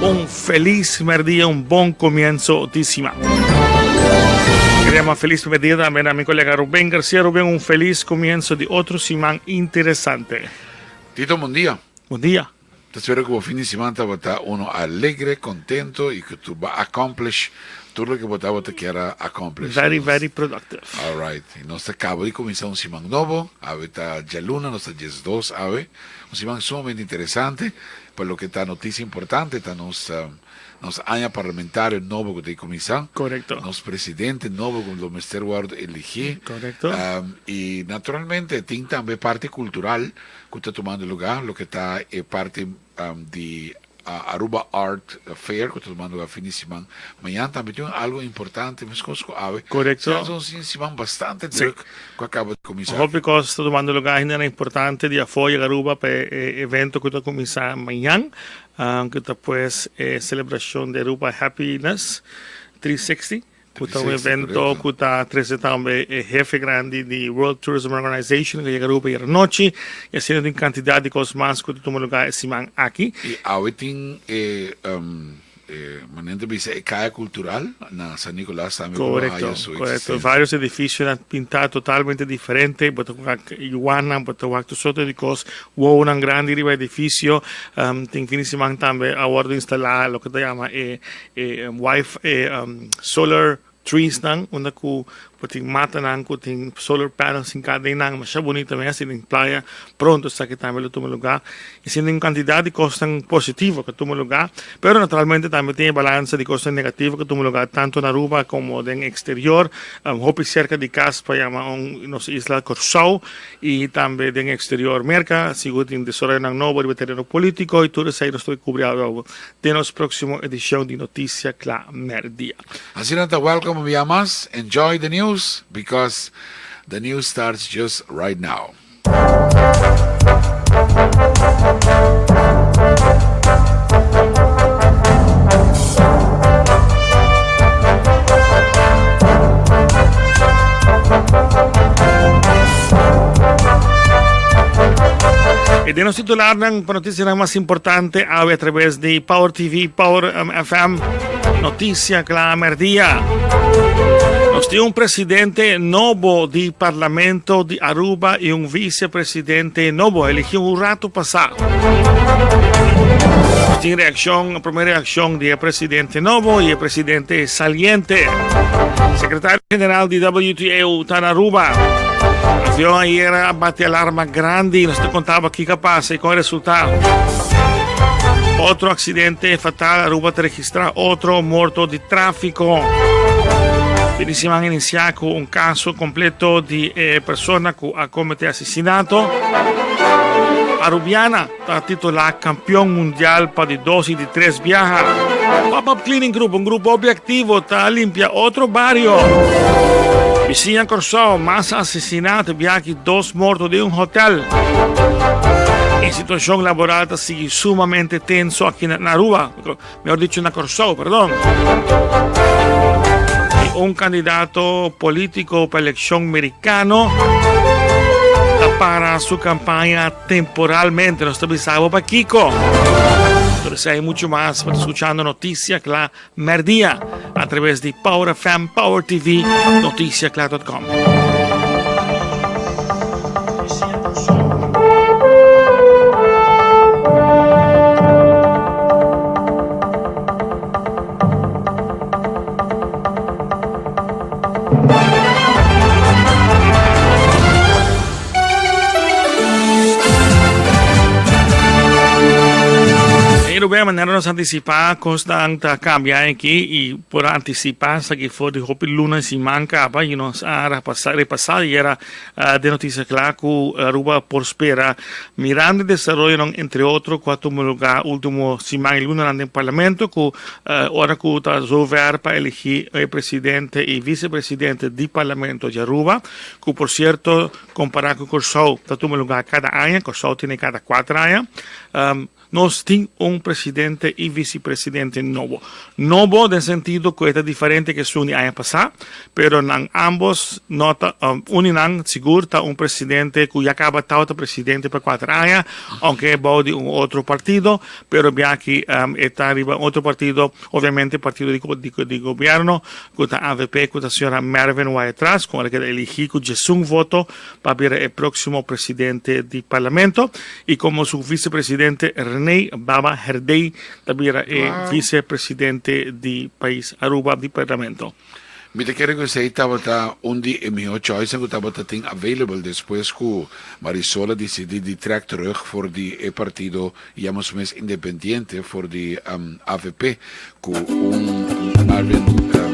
Un felis merdia, un bon comienzo di siman. Queremos felis merdia tambe na mi colega Ruben Garcia. Ruben, un felis comienzo di otro siman interesante. Tito, bon dia. Bon dia. Ta spera cu bo fin di siman tabata uno alegre, contento y cu tu ba accomplish tur loke bo tabata kier a accomplish. Very, very productive. All right. Y nos ta caba di cuminsa un siman nobo. Awe ta djaluna, nos ta diesdos awe. Un siman sumamente interesante. Pa loke ta noticia importante ta nos nos aña parlamentario nobo cu ta cuminsa. Correcto. Nos presidente nobo cu lo mester wordo eligi. Correcto. Y naturalmente tin tambe parti cultural cu ta tumando lugar, loke ta e parti di Aruba Art Fair cu ta tumando lugar fin di siman. Mañan tambe tin algo importante mescos cu awe. Correcto. Esaki ta un fin di siman bastante druk cu a caba di cuminsa. Hopi cos ta tumando lugar hendenan importante di afo yega Aruba pa e evento cu ta cuminsa mañan, cu ta pues e celebracion di Aruba Happiness 360. Cu ta un evento cu ta trece tambe e hefe grandi di World Tourism Organization cu yega Aruba ayer anochi y asina tin cantidad di cos mas cu ta tuma lugar e siman aki. Y awe tin e manera ta bisa e Caya Cultural na San Nicolas tambe cu a haya su Correcto, existencia. Varios edificionan pinta totalmente diferente, bo ta wak yuanan, bo ta wak tur sorto di cos, wownan grandi riba edificio. Tin fin di siman tambe a wordo instala loke ta yama e E wifi e solar trees nan unda ku bo tin matanan ku tin solar panels sin kada den nan masha bunita mes i den playa pronto esaki tambe lo tuma luga i sin un kantidat di kosnan positivo ku a tuma luga pero naturalmente tambe tin e balansa di kosnan negativo ku a tuma luga tanto na Aruba komo den eksterior hopi serka di kas pa yama un nos isla Kòrsou i tambe den eksterior Merka sigur tin desaroyonan nobo riba tereno politiko i tur esei nos ta kubri awe. Den nos próximo edicion di Noticia Cla Merdia. Asina ta welcome un bia mas, enjoy the news because the news starts just right now. E den nos titularnan pa noticianan mas importante awe a traves di Power TV, Power um, FM, Noticia Cla Merdia. Nos tin un presidente nobo di Parlamento di Aruba y un vicepresidente nobo, eligi un rato pasá. Nos tin reaccion, prome reaccion di e presidente nobo y e presidente saliente. Secretario General di WTO ta na Aruba. Avion ayer a bati alarma grandi, nos te contaba kiko a pasa y con e resultado. Otro accidente fatal, Aruba ta registra otro morto di tráfico. Fin di siman inicia cu un caso completo di e persona cu a comete asesinato. Arubiana ta titula campeon mundial pa di dos y di tres biaha. Pop-up Cleaning Group, un grupo hopi activo, ta limpia otro bario. Bisiña Corsou, mas asesinato, biaha dos morto den un hotel. E situacion laboral ta sigui sumamente tenso aki na Aruba, mehor dicho na Corsou, perdon. Y un candidato politico pa eleccion mericano ta para su campaña temporalmente. Nos ta bisa bo pakico. Pero si hay mucho mas, pa escuchando Noticia Cla Merdia a través di Power FM, Power TV, noticiacla.com. Pero manera nos anticipá, cosnan ta cambia aquí y por anticipá esaki for di hopi luna y siman caba y nos a repasá, repasá y era uh, de noticia cla cu Aruba por spera mirando e desaroyonan entre otro cu a tuma lugar ultimo siman y lunanan den parlamento cu uh, ora cu ta zover pa elegi e presidente y vicepresidente di parlamento di Aruba cu por cierto Kompará ku Kòrsou ta tuma lugá kada aña, Kòrsou tene kada kuater aña. Nos tin un presidente. presidente y vicepresidente nobo. Nobo den sentido cu e ta diferente cu esun di aña pasa, pero nan ambos no ta, un di nan sigur ta un presidente cu ya caba tawata presidente pa cuater aña, aunke e bou di un otro partido, pero biaki e ta riba un otro partido, obviamente partido di gobierno cu ta avp cu ta señora Mervin Wyatt-Ras, cu a keda eligi cu diesun voto pa bira e proximo presidente di Parlamento y como su vicepresidente Rene Baba Herdey ta bira e vicepresidente di pais Aruba di Parlamento. Mi ta kere ku esei tabata un di e mihó choicenan ku tabata tin available despues ku Marisol a disidí di trek terug for di e partido yama su mes independiente for di avp ku un Marvin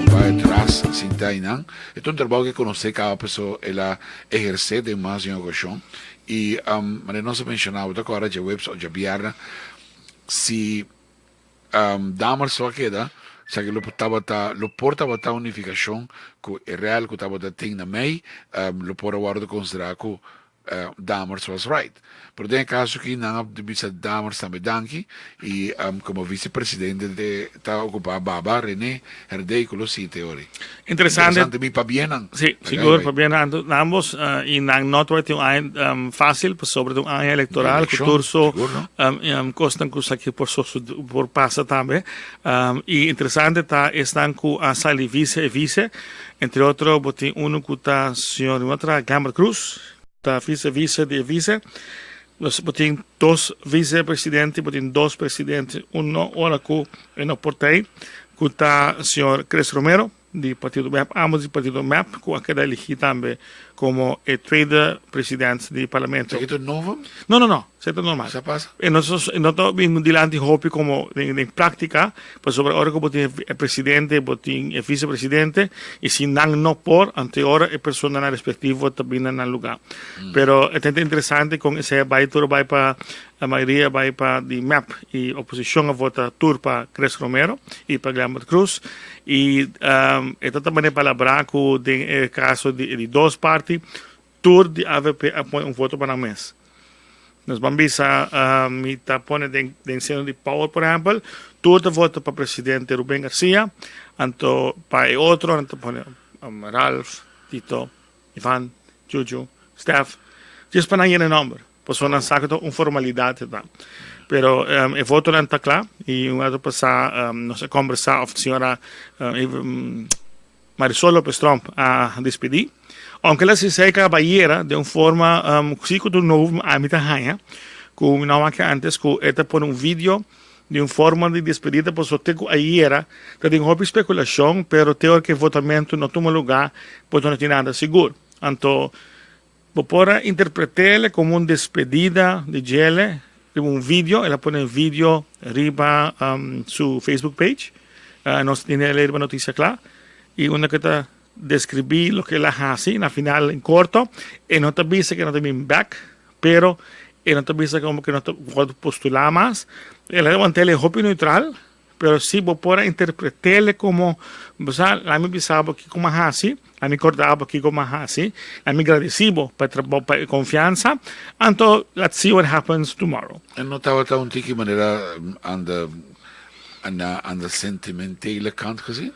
Wyatt Ras sinta einan. E ta un trabou ku e konosé kaba paso el a ehersé den mas di un okashon i manera nos a menshoná bo ta kòrda djaweps òf djabièrnè si Damer so a keda, esaki lo tabata lo por tabata un nifikashon ku e rèl ku tabata tin na mei lo por a wòrdu konsiderá ku Dammers was right. Pero den e kaso aki nan a bisa Dammers tambe danki i komo vice presidente ta okupá Baba Rene Herdey ku lo sigui te ori. Interesante. Interesante mi pabienan. Sí, sigur pabienan ambos i nan no tabata tin un aña fácil pasobra ta un aña electoral ku tur su kosnan ku esaki por por pasa tambe. I interesante ta esnan ku a sali vice e vice. Entre otro bo tin unu ku ta señor mi otra Gambert Cruz ta vice vice di e vice. Nos bo tin dos vice presidente, bo tin dos presidente, uno ora ku e no por ta ei, ku ta señor Chris Romero di partido mep, ambos di partido mep ku a keda eligi tambe komo e tweede president di parlamento. Esaki ta nobo? No, no, no. Esei ta normal. Sa pasa? E no e no ta bin dilanti hopi komo den den práktika, pasobra ora ku bo tin e presidente, bo tin e visepresidente, i si nan no por, anto e ora e personanan respektivo ta bin na nan lugá. Pero e ta interesante kon esei a bai, tur a bai pa, e mayoria a bai pa di mep i oposishon a vota tur pa Chris Romero i pa Glenbert Croes. I e ta ta manera palabrá ku den e kaso di e di dos parti, Tur di avp a pone un voto pa nan mes. Nos ban bisa mi ta pone den den seno di Power por ehempel, tur ta vota pa presidente Ruben Garcia, anto pa e otro nan ta pone Ralph, Tito, Ivan, Juju, Stef, djis pa nan yena nomber, pasobra nan sa ku ta un formalidat ta. Pero e votonan ta kla i un rato pasá nos a kombersá òf señora Marisol Lopez Tromp a despedí. Aunke el a sisei kabayera den un forma si ku tur nobo ami ta haña ku mi no a wak antes ku e ta pone un video di un forma di despedida pasobra te ku ayera ta tin hopi spekulashon pero te ora ku e votamentu no tuma lugá bo no tin nada sigur. Anto bo por a interpret'el komo un despedida di djele riba un video, el a pone un video riba su Facebook page, nos tin el riba Noticia Cla, y unda cu ta describi loke el a haci, na final en corto, e no ta bisa cu e no ta bin bek, pero e no ta bisa como cu e no ta wordo postula mas, el a wanta el hopi neutral, Pero si bo por a interpret'el como, bo sa, laat mi bisa bo kiko m'a haci, laat mi corda bo kiko m'a haci, laat mi gradici bo pa e trabou, pa e confiansa, anto let's see what happens tomorrow. E no tabata un tiki manera aan de aan de sentimentele kant gezien?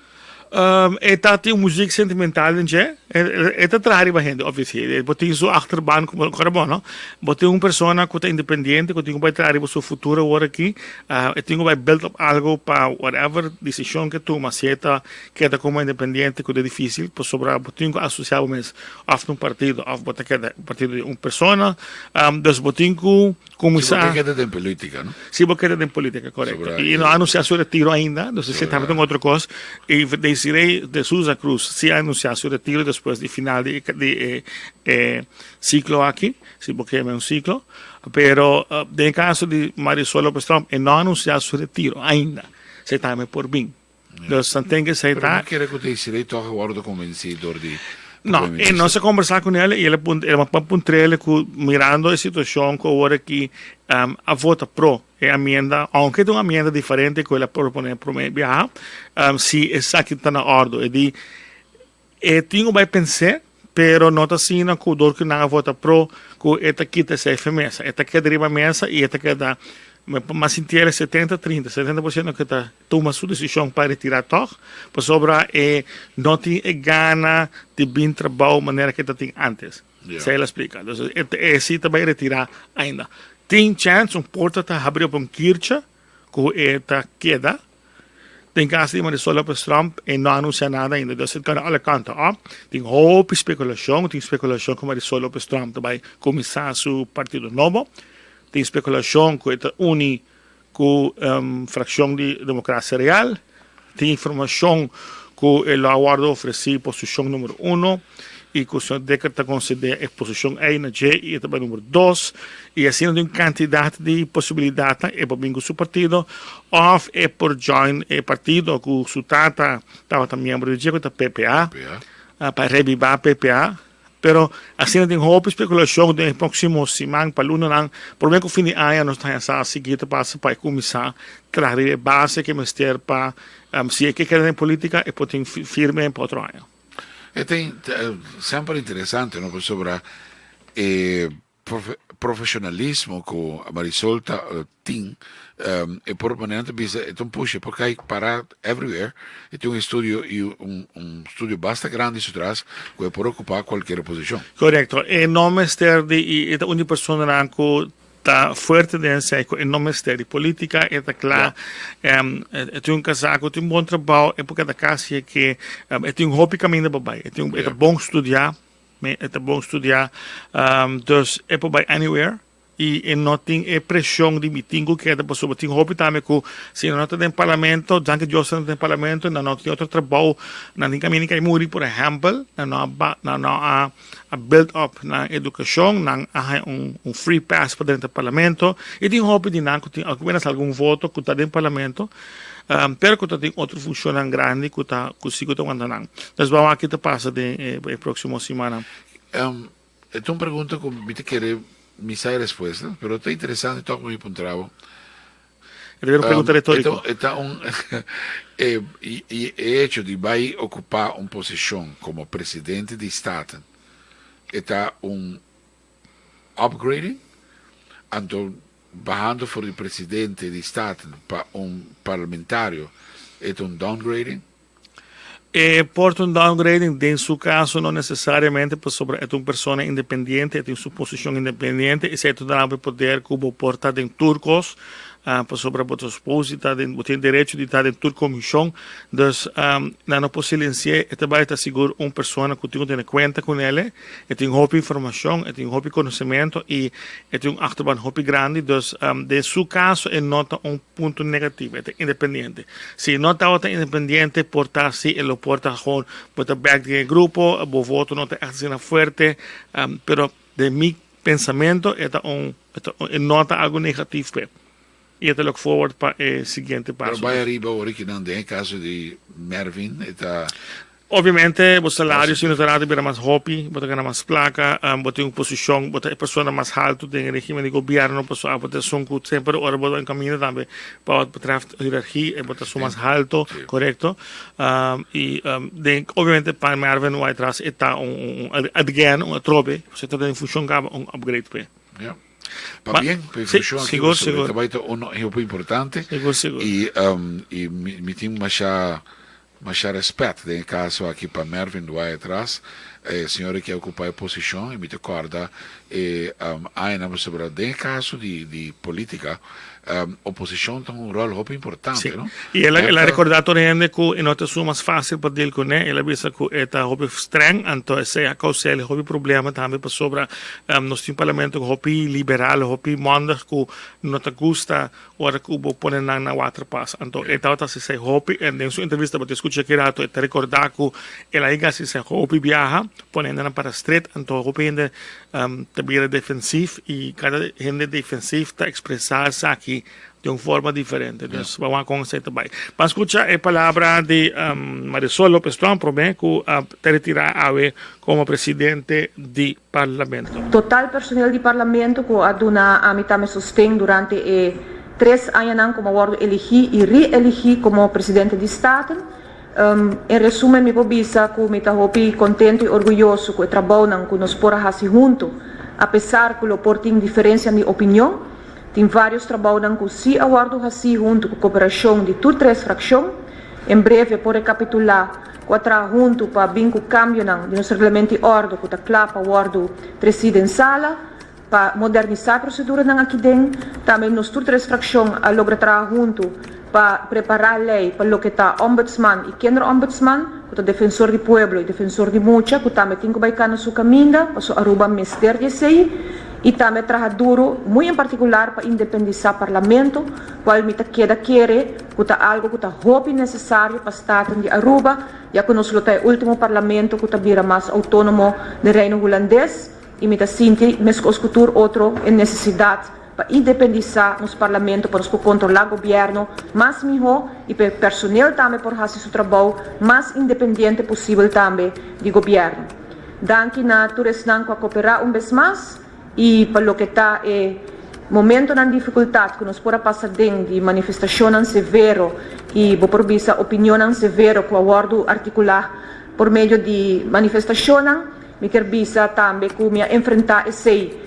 E ta tin un muziek sentimental den dje. E ta traha riba hende, obviously. Bo tin su achterban ku bo bon, no? Bo tin un persona ku ta independiente, ku tin ku bai traha riba su futuro awor aki. E tin ku bai build up algo pa whatever desishon ku e tuma, si e ta keda komo independiente ku ta difisil, pasobra bo tin ku asosia bo mes òf na un partido òf bo ta keda partido di un persona. Dus bo tin ku Kuminsá. Si bo ke keda den politica, no? Si bo keda den politica, korekto. I no a anunsiá su retiro ainda, dus esei tambe ta un otro kos. I Desiree de Souza Cruz si a anunsiá su retiro despues di final di di e e siklo aki, si bo ke un siklo. Pero den e kaso di Marisol Lopez Tromp e no a anunsiá su retiro ainda. Esei tambe por bin. Dus dan ten ke esei ta. Pero no kere ku Desiree tòg a wòrdu konvensí dor di No, e nos a kombersá ku nel i el a puntra, el a puntr'el ku mirando e situashon ku awor aki a vota pro e amienda, ounke ta un amienda diferente ku el a proponé promé biaha, si esaki ta na òrdu. E di e tin ku bai pens'é, pero no ta asina ku dor ku nan a vota pro ku e ta kita esei fen mesa. E ta keda riba mesa i e ta keda. M'a sinti el 70 30, 70% ku ta tuma su desishon pa retirá tòg, pasobra e no tin e gana di bin trabou manera ku e ta tin ántes. Esei el a splika. Dus e si ta bai retirá ainda. Tin chèns un porta ta habri op un kircha ku e ta keda. Den kaso di Marisol Lopez Tromp e no a anunsiá nada ainda. Dus e kan alle kanten op. Tin hopi spekulashon. Tin spekulashon ku Marisol Lopez Tromp ta bai kuminsá su partido nobo. Tin spekulashon ku e ta uni ku frakshon di Demokrasia Real. Tin informashon ku e lo a wòrdu ofresí posishon numero uno i ku señor Dekker ta konsedé e posishon ei na dje i e ta bai numero dos. I asina tin un kantidat di posibilidatnan e por bin ku su partido òf e por join e partido ku su tata tabata miembro di dje ku ta PPA, pa rebibá PPA. Pero asina tin hopi spekulashon den e próksimo siman pa lunanan. Promé ku fin di aña nos ta haña sa sigui ta pasa pa e kuminsá traha riba e base ku e mester pa si e ke keda den polítika e por tin firme pa otro aña. E ta semper interesante no pasobra e Profesionalismo cu Marisol ta tin e por manera ta bisa e ta un push e por cay para everywhere e tin un estudio y un un estudio basta grandi su tras cu e por ocupa cualkier posicion. Corecto, e no mester di y e ta un di personanan cu ta fuerte den esey cu e no mester di politica e ta cla e tin un casa cu tin bon trabao e por keda casi e ke e tin hopi caminda pa bay e tin e ta bon studia. Mi e ta bon studiá, dus e por bai anywhere i e no tin e preshon di mi tin ku keda pasobra tin hopi tambe ku si nan no ta den parlamento, danki Dios nan ta den parlamento, nan no tin otro trabou, nan tin kaminda kai muri por ehèmpel, nan no a ba nan no a a build up nan edukashon, nan a haña un un free pass pa drenta parlamento i tin hopi di nan ku tin apenas algun voto ku ta den parlamento. Pero ku ta tin otro funshonnan grandi ku ta ku si ku ta wanta nan. Nos ban wak ki ta pasa den e próksimo simannan. E ta un pregunta ku mi ta kere mi sa e respuesta, pero ta interesante tòg pa mi puntra bo. E ta un pregunta retóriko. E ta un e e hecho di bai okupá un posishon komo presidente di Staten e ta un upgrading? Anto Bahando for di presidente di Staten pa un parlamentario e ta un downgrading? E por ta un downgrading, den su caso no necesariamente pasobra e ta un persona independiente, e tin su posicion independiente, esey ta duna bo e poder cu bo por ta den tur cos, pasobra bo ta suppose di ta den, bo tin derecho di ta den tur comision, dus nan no por silenci'e, e ta bay ta sigur un persona cu tin cu tene cuenta cu nele. E tin hopi informacion, e tin hopi conocemento y e tin un achterban hopi grandi, dus den su caso e no ta un punto negativo, e ta independiente. Si e no tabata independiente por ta si e lo por ta gewoon bo ta bek den e grupo, bo voto no ta echt asina fuerte, pero den mi pensamento e ta un e no ta algo negatief p'e y e ta look forward pa e siguiente paso. Pero bai ariba ora kinan den e caso di Mervin e ta. Obviamente bo salario si no ta rato bira mas hopi, bo ta gana mas placa, bo tin un posicion, bo ta e persona mas halto den e regimen di gobierno, pasobra abo ta esun cu semper ora bo ta en camino tambe pa wat betreft hierarchie bo ta esun mas halto, corecto. Y den obviamente pa Mervin White-Ras e ta un again un atrobe, pasobra e ta den funcion caba un upgrade p'e. Ja. Pabien pa e funcion aki, pasobra e ta bay ta uno hopi importante. Sigur, sigur. Y mi tin masha Masha respet den e caso aki pa Mervin Wyatt-Ras, e señor aki a ocupa e posicion y mi ta corda e añanan pasobra den e caso di di politica oposicion ta un rol hopi importante Sí. no. Y el a el a recorda tur hende cu e no ta esun mas facil pa deal cune, el a bisa cu e ta hopi streng, anto esey a causa el hopi problema tambe pasobra nos tin parlamento hopi liberal, hopi mondig cu no ta gusta Ora ku bo pone nan na water pas. Anto e tabata hasi esei hopi en den su entrevista bo ta skucha aki rato e ta rekordá ku el a yega hasi esei hopi biaha pone hendenan para stret anto hopi hende ta bira defensief i kada hende defensief ta ekspresá esaki di un forma diferente. Dus bo wak kon esei ta bai. Ban skucha e palabra di Marisol Lopez Tromp promé ku ta retirá awe komo presidente di Parlamento. Total personeel di Parlamento cu a duna ami tambe sosten durante e tres añanan cu mi a wordo eligi y re-eligi como Presidente di Staten. En resumen mi por bisa cu mi ta hopi contento y orguyoso cu e trabounan cu nos por a haci hunto, a pesar cu lo por tin diferencianan di opinion. Tin vários trabounan ku sí a wòrdu hasí huntu ku koperashon di tur tres frakshon. En breve por rekapitulá ku a traha huntu pa bin ku kambionan di nos reglamento i òrdu ku ta kla pa wòrdu tresí den sala pa modernisá e proseduranan aki den. Tambe nos tur tres frakshon a logra traha huntu pa prepará lei pa loke ta Ombudsman i Kinderombudsman, ku ta defensor di pueblo i defensor di mucha, ku tambe tin ku bai kana su kaminda, paso Aruba mester di esei. I tambe traha duru, muy en partikular pa independisá Parlamento, kual mi ta keda kere ku ta algu ku ta hopi nesesario pa Staten di Aruba, ya ku nos lo ta e último parlamento ku ta bira mas outónomo den Reino Hulandes, i mi ta sinti, meskos ku tur otro, e nesesidat pa independisá nos parlamento pa nos por kontrolá gobièrnu mas mihó i pa e personel tambe por hasi su trabou mas independiente posibel tambe di gobièrnu. Danki na tur esnan ku a koperá un bes mas i pa loke ta e momentonan difikultat ku nos por a pasa den di manifestashonnan severo i bo por bisa opinionnan severo ku a wòrdu artikulá por medio di manifestashonnan. Mi kier bisa tambe ku mi a enfrentá esei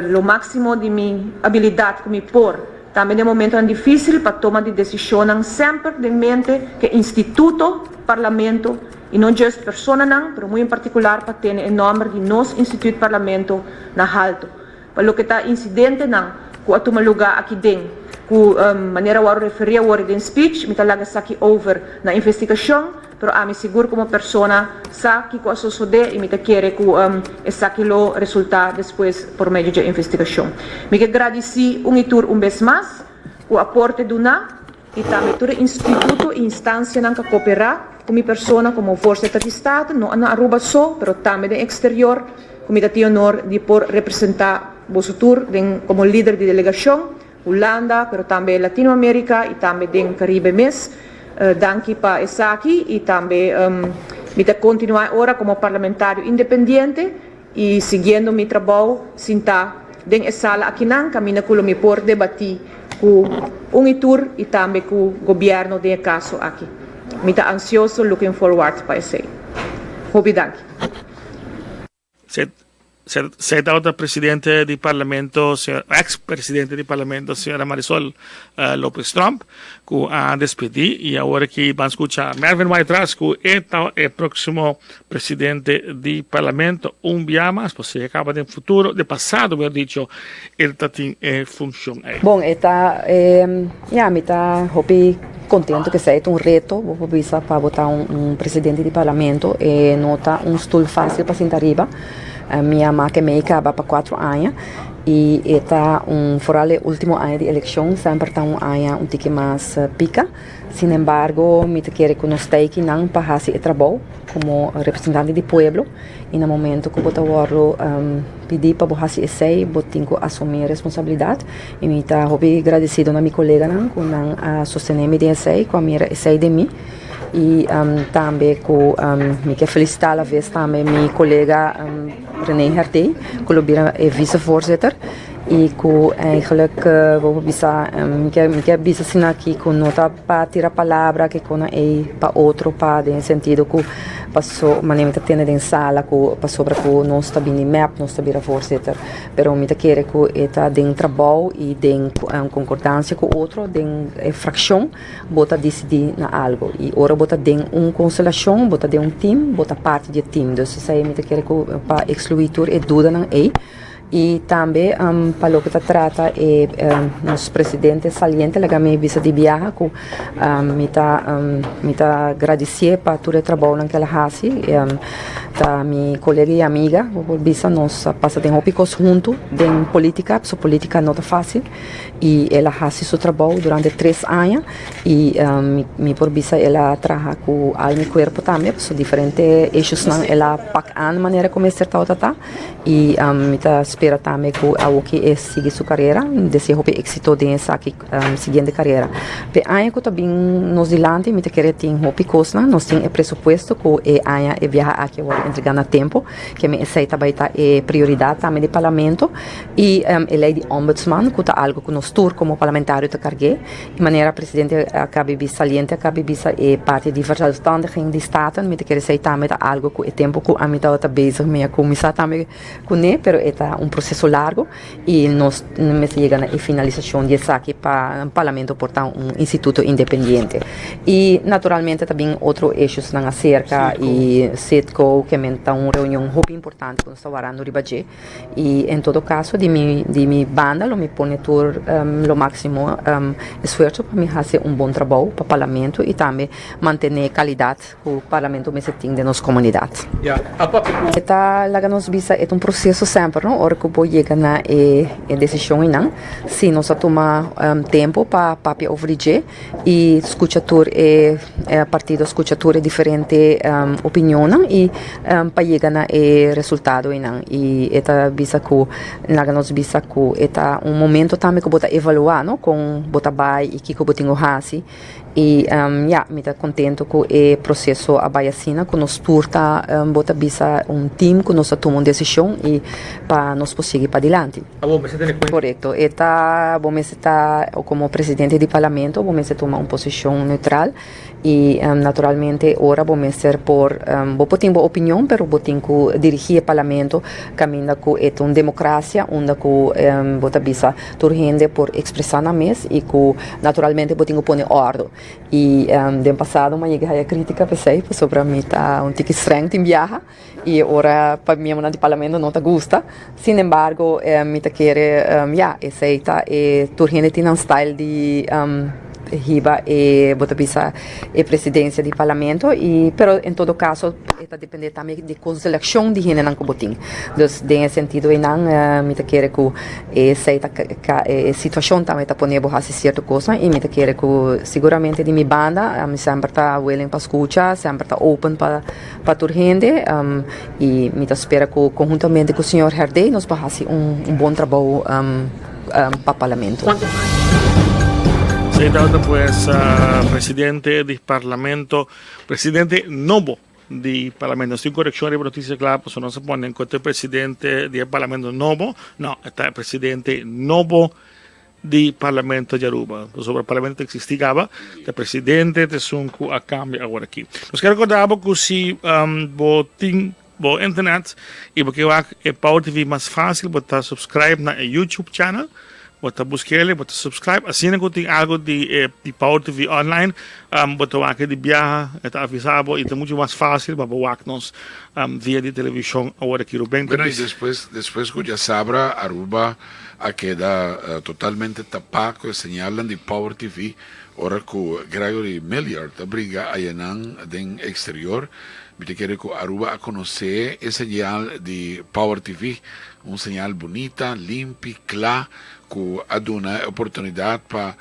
lo máksimo di mi abilidat ku mi por. Tambe den momentonan difísil pa toma di desishonnan semper den mente ku e instituto Parlamento i no just personanan, pero muy en partikular pa tene e nòmber di nos instituut Parlamento na halto. Pa loke ta insidentenan ku a tuma lugá aki den, ku manera wòrdu referí awor den speech, mi ta laga esaki over na investigashon, pero ami sigur komo persona sa kiko a sosodé i mi ta kere ku esaki lo resultá despues por medio dje investigashon. Mi ke gradisí un i tur un bes mas ku aporte duná. I tambe tur e instituto i instansianan ka koperá ku mi persona komo voorzitter di Staten, no na Aruba so, pero tambe den eksterior, ku mi ta tin honor di por representá boso tur den komo lider di delegashon, Hulanda, pero tambe Latinoamerika i tambe den Karibe mes. Danki pa esaki i tambe mi ta kontinuá e ora komo parlamentario independiente i siguiendo mi trabou sintá den e sala akinan kaminda ku lo mi por debatí ku un i tur i tambe ku gobièrnu den e kaso aki. Mi ta ansioso looking forward pa esei. Hopi danki. Se tabata presidente di parlamento, ex presidente di parlamento, señora Marisol Lopez Tromp, cu a despedi y awor aki ban scucha Mervin Wyatt-Ras cu e ta e proximo presidente di parlamento un bia mas, pasobra e caba den futuro, den pasado mehor dicho, el ta tin e funcion ey. Bon, e ta, ya, mi ta hopi contento cu esey ta un reto, bo por bisa, pa bo ta un presidente di parlamento. E no ta un stoel facil pa sinta ariba. Mi a make mey caba pa cuatro aña y e ta un, foral e ultimo aña di eleccion, semper ta un aña un tiki mas pica. Sin embargo, mi ta kere ku nos ta eikinan pa hasi e trabou komo representante di pueblo i na momento ku bo ta wòrdu pidí pa bo hasi esei, bo tin ku asumí e responsabilidat. I mi ta hopi gradesido na mi koleganan ku nan a sostené mi den esei, ku a mira esei den mi. I tambe ku mi ke felisitá alaves tambe mi kolega René Herdé ku lo bira e visevoorzitter. I ku eigenlijk bo por bisa mi ke mi ke bisa asina aki ku no ta pa tira palabra ke kona ei pa otro pa den sentido ku paso manera mi ta tende den sala ku pasobra ku nos ta bini mep nos ta bira voorzitter pero mi ta kere ku e ta den trabou i den konkordansia ku otro den e frakshon bo ta disidí na algu i ora bo ta den un konstelashon bo ta den un tim bo ta parti di e tim dus esei mi ta kere ku pa eksluí tur e dudanan ei. I tambe pa loke ta trata e nos presidente saliente laga mi bisa di biaha ku mi ta mi ta gradisié pa tur e trabounan ku el a hasi. Ta mi kolega i amiga bo por bisa nos a pasa den hopi kos huntu den politika pasobra politika no ta fásil i el a hasi su trabou durante tres aña i mi por bisa el a traha ku alma i kuerpo tambe pasobra diferente issuesnan el a pak an manera ku mester tabata ta. I mi ta spera tambe ku awoki e sigui su karera. Mi desea hopi éksito den esaki siguiente karera. P'e aña ku ta bin nos dilanti mi ta kere tin hopi kosnan. Nos tin e presupuesto ku e aña e biaha aki a wòrdu. entrega na tempo, ke men esei ta bai ta e prioridad tambe di Parlamento y e ley di Ombudsman cu ta algo cu nos tur como parlamentario ta carge y manera presidente a cabi bisa saliente a cabi bisa e parti di verzelfstandiging di Staten mi ta kere esei tambe ta algo cu e tempo cu ami tabata bezig mi a cuminsa tambe cune pero e ta un proceso largo. Y nos mester yega na e finalisacion di esaki pa Parlamento por ta un instituto independiente. Y naturalmente ta bin otro issuesnan acerca y Citgo ke men ta un reunion hopi importante cu nos ta warando riba dje. Y en todo caso di mi di mi banda lo mi pone tur lo maximo esfuerzo pa mi haci un bon trabou pa Parlamento y tambe mantene calidad Ku Parlamento mester tin den nos komunidat. E ta laga nos bisa e ta un proseso semper no ora ku bo yega na e desishon einan. Si nos a tuma tempu pa papia over di dje i skucha tur e partido skucha tur e diferente opinionnan i pa yega na e resultado einan. I e ta bisa ku laga nos bisa ku e ta un momento tambe ku bo ta evaluá no kon bo ta bai i kiko bo tin ku hasi. Y ya, mi ta contento cu e proceso a bay asina, cu nos tur ta, bo ta bisa un team cu nos a tuma un decision y pa nos por sigui padilanti. Abo mester tene cuenta. Corecto. E ta, bo mester ta, como presidente di parlamento, bo mester tuma un posicion neutral y naturalmente ora bo mester por, bo por tin bo opinion, pero bo tin cu dirigi e parlamento caminda cu e ta un democracia unda cu bo ta bisa Tur hende por expresa nan mes y cu naturalmente bo tin cu pone ordo. Y den pasado mi a yega haya critica p'esey pasobra mi ta un tiki streng tin biaha y ora pa miembronan di parlamento no ta gusta. Sin embargo mi ta kere ya esey ta e tur hende tin nan style di hiba e bo ta bisa e presidencia di parlamento y pero en todo caso e ta depende tambe di conselaccion di hendenan cu bo tin. Dus den e sentido eynan mi ta kere cu Esei ta e situacion tambe ta pone bo haci cierto cosnan y mi ta kere cu siguramente di mi banda mi semper ta willing pa scucha, semper ta open pa pa tur hende y mi ta spera cu conhuntamente cu señor Herdé nos por haci un bon trabou pa Parlamento. Esei tabata pues presidente di Parlamento, presidente nobo. Di Parlamento. Nos tin korekshon riba Notisia Kla pasobra nos a pone ku ta e presidente di e Parlamento nobo. No, e ta e presidente nobo di Parlamento di Aruba. Pasobra Parlamento ta eksistí kaba, ta e presidente ta esun ku a kambia awor aki. Nos ke rekorda bo ku si bo tin bo internet i bo ke wak e Power TV mas fásil bo ta subscribe na e YouTube channel. Bo ta busk'el, bo ta subscribe. Asina ku tin algu di e di Power TV online, bo ta wak di biaha, e ta avisa bo i ta muchu mas fásil pa bo wak nos via di televishon awor aki. Ruben ta Bueno, i bisa. despues, despues ku djasabra Aruba a keda totalmente tapá ku e señalnan di Power TV, ora ku Gregory Milliard a bringa ayanan den eksterior, mi ta kere ku Aruba a konosé e señal di Power TV. Un señal bunita, limpi, kla, ku a duna e oportunidat pa,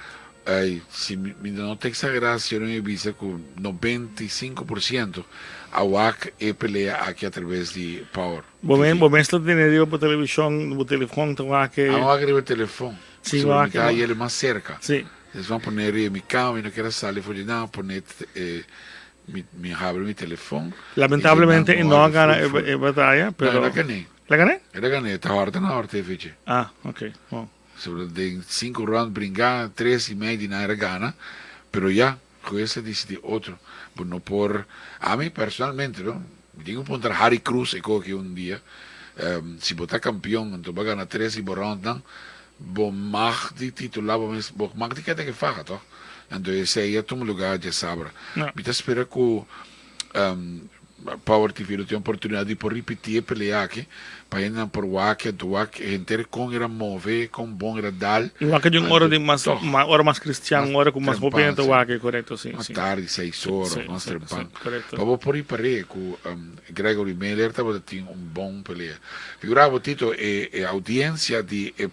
si mi no ta eksagerá, si mi bisa ku 95% a wak e pelea aki atraves di Power Bo TV. Bo mes ta tene riba bo televishon, bo telefon ta wak e. A wak riba telefon, Si, pasobra mi ta haña mas serka. Si. Des van pone riba mi kama, mi no kier a sali for di nan, pone e Mi mi habri mi telefon. Lamentablemente e no a gana e bataya, pero. No, el a gané. El a gané? El a gané, ta horta na horta e fecha. Ah, ok, bon. Sobre den cinco round bringa, tres y medio di nan era gana, pero ya, juez a dicidi otro. Bo no por, ami personalmente no, mi tin cu puntra Harry Cruz e coge un dia, si bo ta campeon anto bo a gana tres di bo roundnan, Bo mag di titulá bo mes, bo mag di keda ke faha tòg? Anto esei a tuma lugá djasabra. Mi ta spera ku Power TV lo tin oportunidat di por ripití e pelea aki pa hendenan por wak anto wak henter kon era move, kon bon era dal. I wak di un ora di mas, ora mas kristian, ora ku mas hopi hende ta wak, korekto, si. Mas tardi, seis ora, mas trempan. Pa bo por ripar'é ku Gregory Miller tabata tin un bon pelea. Figura bo Tito e e audiencia di e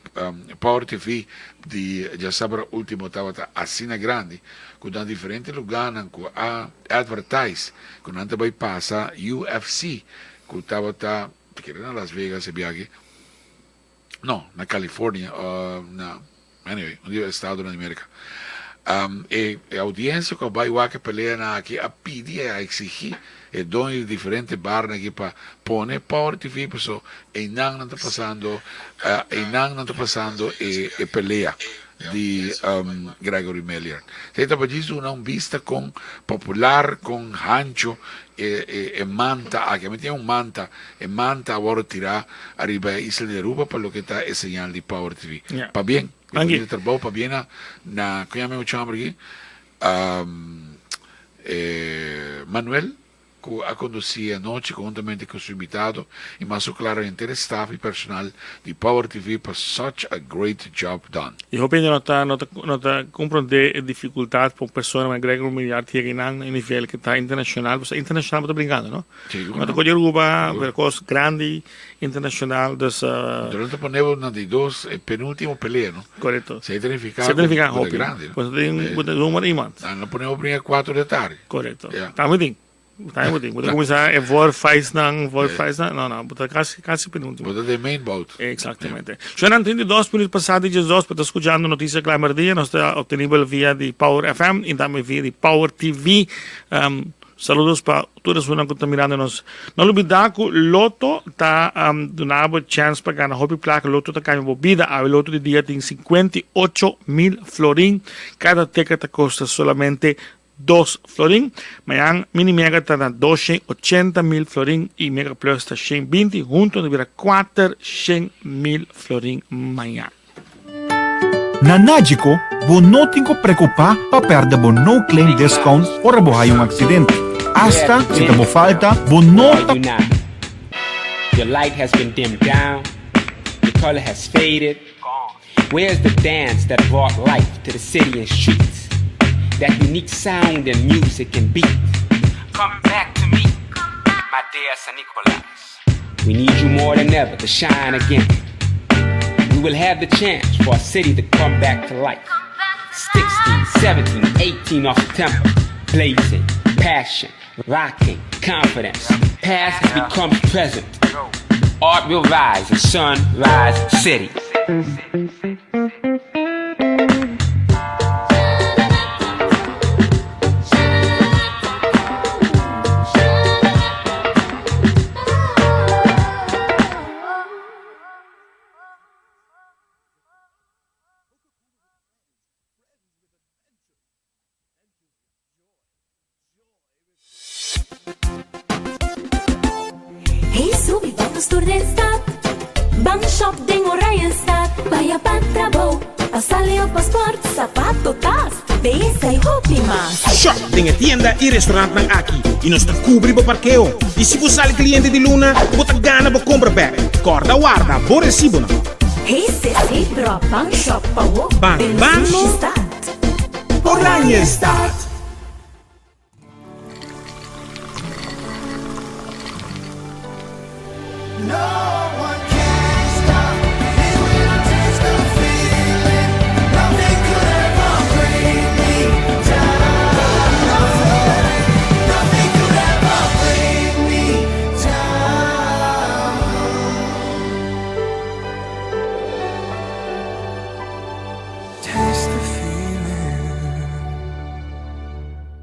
Power TV di djasabra ultimo tabata asina grandi cu na diferente lugarnan cu a advertise cu nan ta bay pasa UFC cu tabata ta kere na Las Vegas e biaha no na California na anyway un di e estadonan di Merca. Um, e, e audiencia cu a bay wak e peleanan aki a pidi y a exigi e doño di diferente barnan aki pa pone Power TV paso eynan nan ta pasando, uh, eynan nan ta pasando e, e pelea di um, Gregory Milliard. Esey ta pa djis duna un bista con popular, con hancho e, e, e manta aki. Mi tin un manta, e manta a wordo tira ariba e isla di Aruba pa loke ta e señal di Power TV. Ja. Pabien. Danki. Bonita trabou, pabien na, na, con yama e mucha homber aki? Um, eh, Manuel, cu a conduci e anochi conhuntamente cu su invitado y mas su claro henter e staff y personal di Power TV pa such a great job done. Y hopi hende no ta no ta no ta comprende e dificultad pa un persona manera Gregory Milliard yega nan na e nivel cu ta internacional, pasobra internacional bo ta brincando, no? Sigur No ta no. cu di Aruba, Sigur. pero cos grandi internacional, dus. Pero no ta pone bo na di dos, e penultimo pelea, no? Correcto. Esey ta nifica Esey ta nifica cu bo ta hopi. grandi, no? Bo ta tin, bo ta numero iemand. Nan lo pone bo bringa cuatro di tardi. Correcto. Ja. Tambe tin. Tambe bo tin. Bo ta cuminsa e voorfijsnan, voorfijsnan. No, no, bo ta casi, casi penultimo. Bo ta den main bout. Exactamente. Suenan 32 minuut pasa di diesdos, bo ta scuchando Noticia Cla Merdia. Nos ta obtenibel via di Power FM y tambe via di Power TV. Saludos pa tur esunnan ku ta mirando nos. No lubida ku Lotto ta duna bo chèns pa gana hopi plaka. Lotto ta kambia bo bida. Awe Lotto di dia tin 58 mil florin. Kada teket ta kosta solamente 2 florin. Mañan Mini Mega ta na 280 mil florin i Mega Plus ta 120. Huntu ta bira 400 mil florin mañan. Na Nagico, bo no tin cu preocupa pa perde bo no claim discount ora bo haya un accidente. Hasta si ta bo falta, bo no Are you not? Your light has been dimmed down. Your color has faded. Where's the dance that brought life to the city and streets? That unique sound and music and beat. Come back to me, my dear San Nicolas. We need you more than ever to shine again. We will have the chance for our city to come back to life. 16, 17, 18 of September. Blazing, passion, rocking, confidence. Past has become present. Art will rise in Sunrise City. Hey, subi, vamos tur den stad. Ban shop den Oranjestad. Vaya pa trabou, pa sali of pa sport, sapato, tas, beyesa y hopi mas. Shop den e tienda y restaurantnan aki y nos ta cubri bo parkeo. Y si bo sali cliente di luna, bo ta gana bo compra bek. Corda warda bo recibonan. Hey, sesi, bro, ban shop pa wo. Ban, Den ban, sushi no. stad. Oranjestad. No one can stop me when I taste the feeling. Nothing could ever bring me down. Nothing, nothing could ever bring me down. Taste the feeling.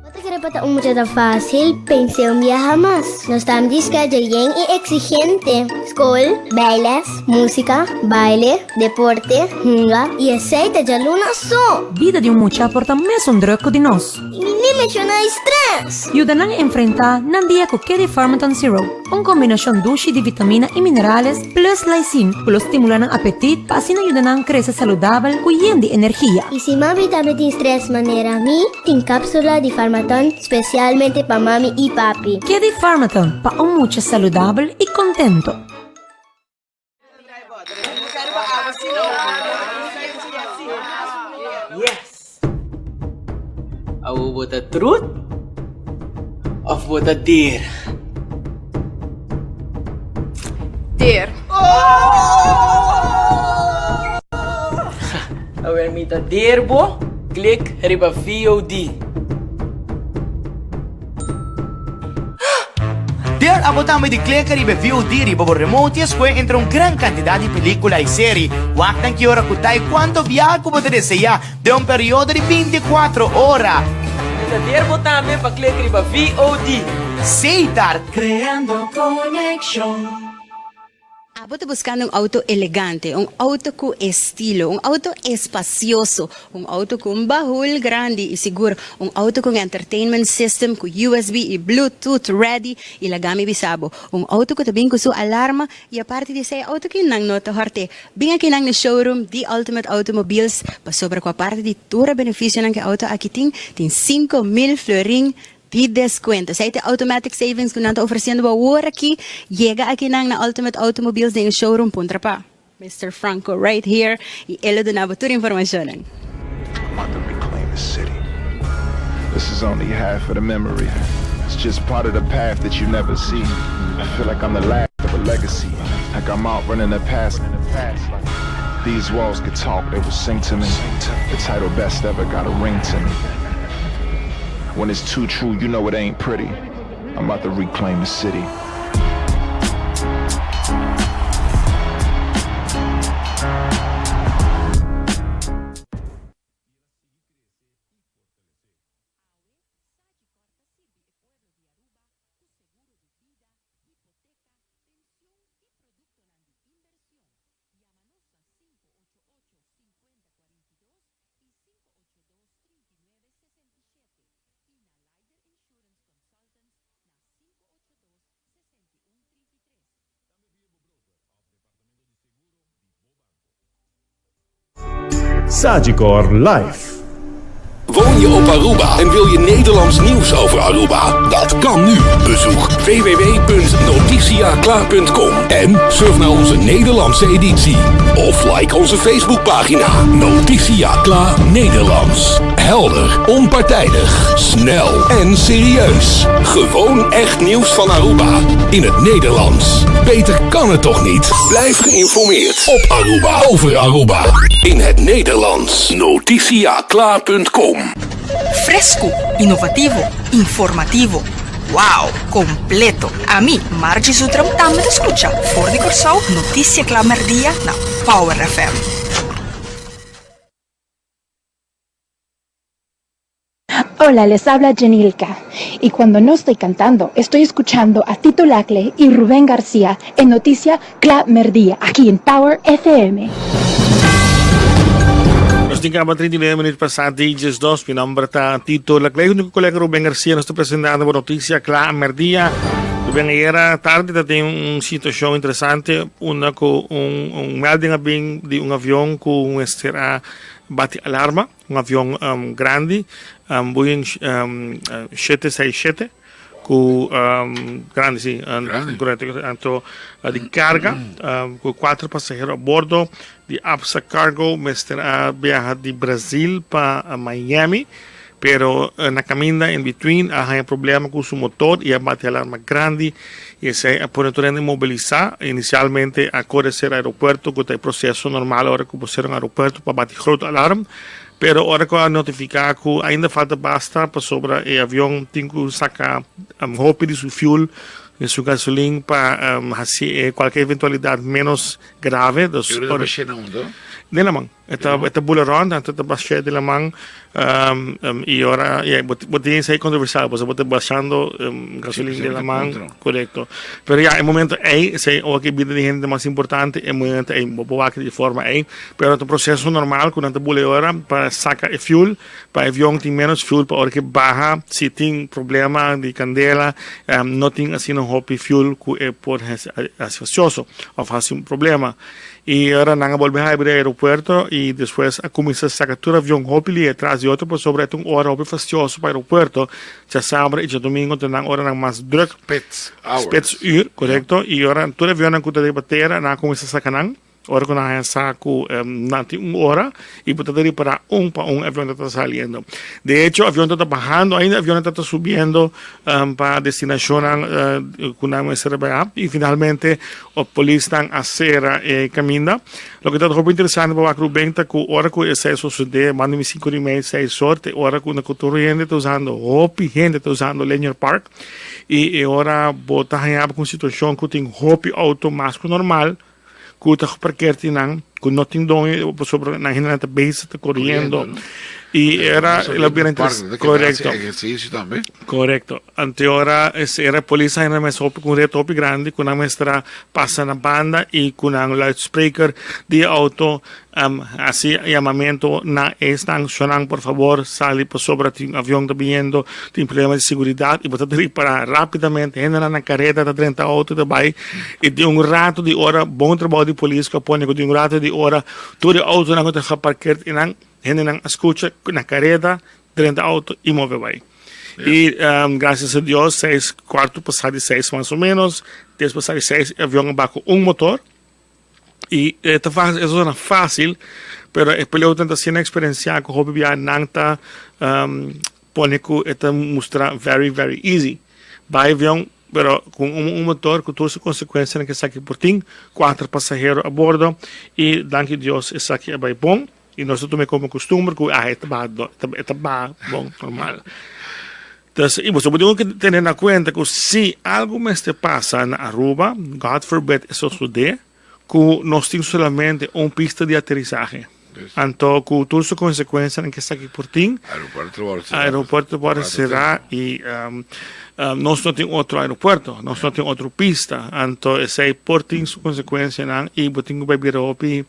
Bo ta kere pa ta un mucha ta facil, pensa un biaha mas. Nos ta di schedule yen y exigente. School, bailes, musica, baile, deporte, hunga y esey ta dialuna so. Bida di un mucha por ta mesun druk di nos. Y mi ni menciona stress. Yuda nan enfrenta nan dia cu Kedi Pharmaton Zero. Un combinacion dushi di vitamina y minerales plus lysine cu lo stimula nan apetit pa asina yuda nan crece saludabel cu yen di energia. Y si mami tambe tin stress manera mi, tin capsula di Pharmaton specialmente pa mami y papi. Kedi Pharmaton pa un mucha saludabel y contento. Yes. Awo bo ta truth of bo ta dare? Dare. Awor mi ta dare bo, click riba VOD. Kiko abo tambe di klika riba e VOD riba bo remote i escohe entre un gran cantidad di pelicula i seri. Wak nan ki ora cu ta i cuanto biaha cu bo ta desea den un periodo di 24 ora. Mi ta der bo tambe pa klik riba VOD. Setar. Creando conexion. Abo ta buscando un auto elegante, un auto cu estilo, un auto espacioso, un auto cu un bahul grandi y sigur un auto cu un entertainment system cu USB y Bluetooth ready y laga mi bisa bo, un auto cu ta bin cu su alarma y aparte di esey auto ki nan no ta horte. Bin aki nan na showroom di Ultimate Automobiles pasobra cu aparte di tur e beneficionan cu e auto aki tin, tin 5000 florin Di descuento. Esey ta e automatic savings cu nan ta ofreciendo bo awor aki. Yega aki nan na Ultimate Automobiles den e showroom puntra pa Mister Franco right here y e lo duna bo tur informacionnan. I'm about to reclaim the city. This is only half of the memory. It's just part of the path that you never see. I feel like I'm the last of a legacy. Like I'm out running the past. These walls could talk, they would sing to me. The title best ever got a ring to me. When it's too true, you know it ain't pretty. I'm about to reclaim the city. Sagicor Life. Woon je op Aruba en wil je Nederlands nieuws over Aruba? Dat kan nu. Bezoek www.noticiacla.com en surf naar onze Nederlandse editie. Of like onze Facebookpagina Notitia Kla Nederlands. Helder, onpartijdig, snel en serieus. Gewoon echt nieuws van Aruba in het Nederlands. Beter kan het toch niet? Blijf geïnformeerd op Aruba, over Aruba. In het Nederlands. Noticiacla.com Fresco, inovativo, informativo. Wow, completo. Ami, Margie Zutram, tambe ta scucha for di Corsou Noticia Cla Merdia na Power FM. Hola, les habla Jenilka. Y cuando no estoy cantando, estoy escuchando a Tito Lacle y Rubén García en Noticia Cla Merdía, aquí en Power FM. Nos tin caba 39 minuut pasa di 12. Mi nomber ta Tito Laclay. Junto cu colega Ruben Garcia nos ta presentando bo Noticia Cla Merdia. Ruben, ayera tarde ta tin un situacion interesante unda cu un, un melding a bin di un avion cu mester a bati alarma. Un avion grandi, Boeing 767, cu grandi si, correcto, anto di carga cu cuatro pasahero a bordo di Absa Cargo mester a biaha di Brazil pa Miami, pero na caminda in between a haya problema cu su motor y a bati alarma grandi y esey a pone tur hende mobilisa. Inicialmente a core ser aeropuerto cu ta e proceso normal ora cu bo ser un aeropuerto pa bati groot alarm, pero ora cu a notifica cu ainda falta basta pasobra e avion tin cu saca hopi di su fuel, di su gasolin pa haci e cualkier eventualidad menos grave. Dus ora. Den laman. E ta e ta bula rond, anto ta bashé den laman i ora ya bo bo tin esei kontroversial pasobra bo ta bashando gasolin den laman korekto. Pero ya e momento ei esei ora ku e bida di hende ta mas importante e momento ei bo por wak di e forma ei. Pero ta un proseso normal ku nan ta bula e ora pa saka e fuel pa e avion tin menos fuel pa ora ku e baha si tin problema di kandela no tin asina hopi fuel ku e por hasi fasioso òf hasi un problema. I ora nan a bolbe habri e aeropuerto i despues a kuminsá saka tur avion hopi lia tras di otro pasobra e ta un ora hopi fastioso pa aeropuerto, djasabra i djadumingu ta nan oranan mas drùk, Spits hours. spitsuur, korekto, i ora tur avionnan ku ta riba tera nan a kuminsá saka nan. Ora ku nan haña sa ku nan tin un ora i bo ta ta ripará un pa un avion ta ta saliendo. De hecho avion ta ta bahando ainda avionnan ta ta subiendo pa destinashonnan ku nan mester a bai i finalmente polisnan a sera e kaminda. Loke ta hopi interesante pa wak Ruben ta ku ora ku esei sosodé banda di sinku di mei seis or te ora ku tur hende ta usando hopi hende ta usando Linear Park i e ora bo ta haña bo ku un situashon ku tin hopi outo mas ku normal ku ta geparkeer tin nan ku no tin doño pasobra nan hendenan ta bezig ta koriendo i era lo bira interes korekto korekto anto e ora era polis a hende mes hopi ku un reto hopi grandi ku nan mester a pasa na banda i ku nan luidspreker di e outo Hasi yamamentu na esnan, Shonnan, por fabor, sali pasobra tin un avion ta biniendo, tin problema di seguridat i bo ta ripará rápidamente. Hendenan na kareta ta drenta outo i ta bai i den un ratu di ora, bon trabou di polis ku a pone ku den un ratu di ora tur e outonan ku ta geparkeerd einan, hendenan a skucha na kareta, drenta outo i move bai. I grasias a Dios seis kuartu pasá di seis mas o ménos, dies pasá di seis e avion a bai ku un motor. Y e ta fácil, e zona fácil, pero e pilotonan ta asina experienciá cu hopi bia nan ta um, pone cu e ta mustra very, very easy. Bai avion, pero cu un, un motor cu tur su consecuencianan cu esaki por tin, cuater pasahero a bordo y danki Dios esaki a bai bon y nos ta tuma como costumber cu ah e ta baha, e ta baha bon normal. Entonces, y boso bo tin cu tene na cuenta cu si algo mester pasa na Aruba, God forbid e sosode, cu nos tin solamente un pista di aterizahe. Anto cu tur su consecuencianan cu esaki por tin, Aeropuerto lo worde cera. Aeropuerto lo worde cera y nos no tin otro aeropuerto, nos no tin otro pista. Anto esey por tin su consecuencianan y bo tin cu bay bira hopi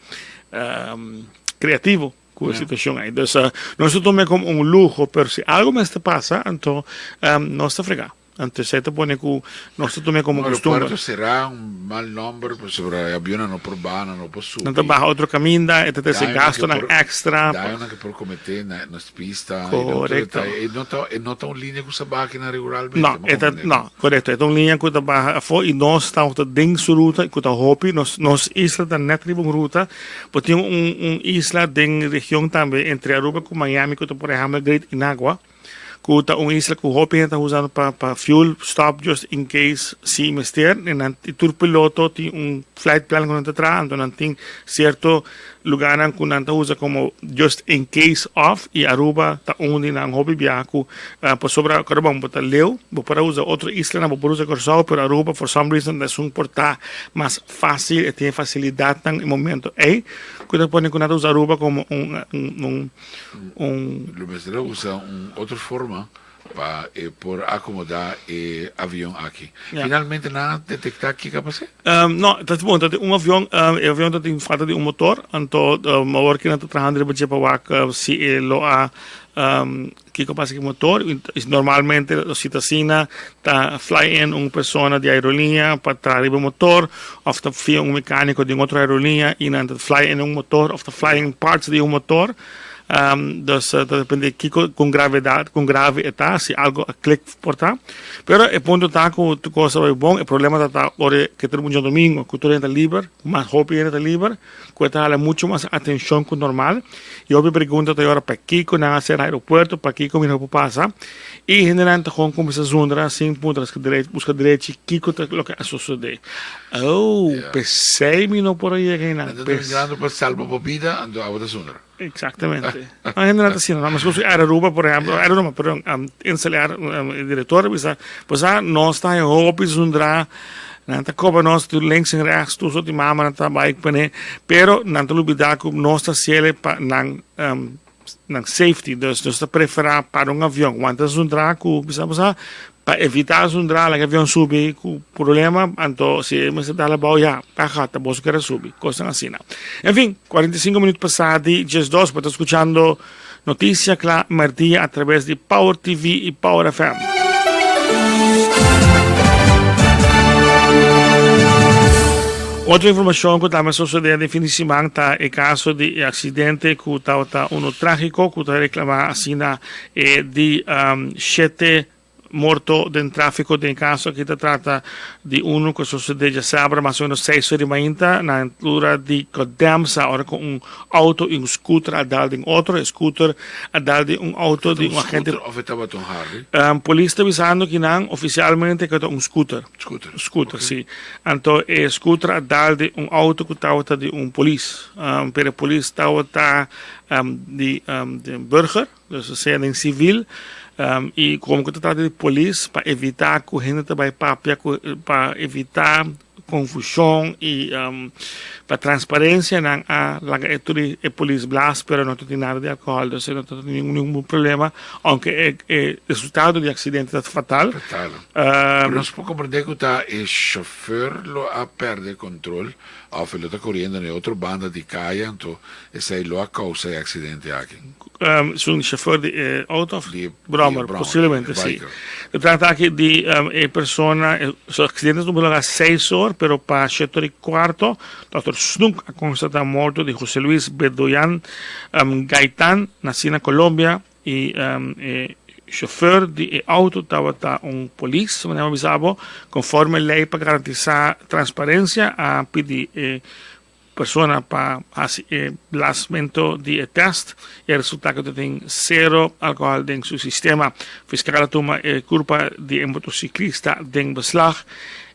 creativo. Ku e situashon ei. Dus nos ta tuma e komo un luho, pero si algu mester pasa, anto nos ta fregá. Anto esei ta pone ku nos ta tuma e komo kustumber. Aeropuerto será un mal nòmber pasobra e avionnan no por baha, nan no por subi. Nan ta baha otro kaminda, e ta trese gastunan èkstra. Dañonan ke por kometé na nos pista. Korekto. E no ta, e no ta un linia ku sa baha kinan regularmente. No, e ta, no, korekto. E ta un linia ku ta baha afó i nos ta den su ruta ku ta hopi. Nos, nos isla ta nèt riba un ruta. Bo tin un un isla den region tambe entre Aruba ku Miami ku ta por ehempel Great Inagua ku ta un isla ku hopi hende ta usando pa pa fuel stop just in case si mester i nan i tur piloto tin un flight plan ku nan ta traha anto nan tin sierto lugarnan ku nan ta usa komo just in case of i Aruba ta un di nan hopi biaha ku pasobra kòrda bon bo ta leu bo por a usa otro islanan bo por usa Kòrsou pero Aruba for some reason esun por ta mas Fácil, e tin e facilidadnan e momento ey cu ta pone cu nan ta usa Aruba como un un un. Lo mester a usa un otro forma pa e por acomoda e avion aki. Finalmente nan a detecta kico a pasa? No, ta bon, ta tin un avion, e avion ta tin falta di un motor, anto awor ki nan ta trahando riba dje pa wak si e lo a Kiko pasa ku motor? Normalmente si ta asina ta fly in un persona di aerolínea pa traha riba e motor of ta fia un mecánico di un otro aerolínea y nan ta fly in un motor of ta fly in parts di un motor. Dus ta depende kiko con gravedad con grave e ta si algo a click por ta. Pero e punto ta ku tur kos ta bai bon e problema ta ta ora ke ta riba un djadomingo ku tur hende ta liber mas hopi hende ta liber. Ku e ta hala muchu mas atenshon ku normal. I hopi pregunta ta yora pakiko nan a sera aeropuerto, pakiko mi no por pasa. I hendenan ta kon kuminsá zundra sin puntra buska drechi kiko ta loke a sosodé. Oh, p'esei mi no por a yega einan. Nan ta mirando pa salba bo bida, anto abo ta zundra. Eksaktamente. Nan hendenan ta asina. Nan meskos ku Air Aruba, por ehèmpel, Air Aruba, perdon, Insel Air, e direktor a bisa, Pues a nos ta haña hopi zundra, nan ta koba nos tur links en rechts, tur sort di mama nan ta bai pone, pero nan ta lubida ku nos ta hasiel pa nan nan safety, dus nos ta prefera para un avion, wanta zundra ku bisa bo sa, pa evita zundra laga avion subi ku problema, anto si e mester dal abou ya, paga ta boso kere subi, kosnan asina. En fin, 45 minuut pasa di diesdos, bo ta skuchando Noticia Cla Merdia a traves di Power TV y Power FM. Otro informacion cu tambe a sucede den fin di siman ta e caso di e accidente cu tabata uno tragico cu ta reclama asina e di shete. morto den tráfiko. Den kaso aki ta trata di unu ku a sosodé djasabra mas o menos seis or di mainta na altura di Kodemsa ora ku un auto i un scooter a dal den otro. E scooter a dal den un auto di un agente. Scooter of e tabata un Harley? Polis ta bisando ki nan oficialmente ku ta un scooter. Scooter. Scooter, si. Anto e scooter a dal den un auto ku tabata di un polis. Pero e polis tabata di burger, dus osea den civil. I komo ku ta trata di polis pa evita ku hende ta bai papia ku pa evita confusion y pa transparencia nan a laga e tur e polis blaas pero no ta tin nada di alcohol dus no ta tin ningun problema aunke e e resultado di accidente ta fatal. Fatal. Pero nos por comprende cu ta e chofer lo a perde control of e lo ta coriendo na e otro banda di caya anto esey lo a causa e accidente aki. Su un chauffeur di e auto of Di brommer, brommer, posiblemente e si. biker. Ta trata aki di e persona, su accidente a tuma lugar seis or, pero pa shete or y cuarto Doctor Snoek a constata morto di Jose Luis Bedoyan Gaitan, naci na Colombia, y e chauffeur di e auto tabata un polis, manera mi a bisa bo, conforme ley pa garantisa transparencia a pidi e Persona pa hasi e blasmento di e test y a resulta cu ta tin cero alcohol den su sistema. Fiscal a tuma e curpa di e motociclista den beslag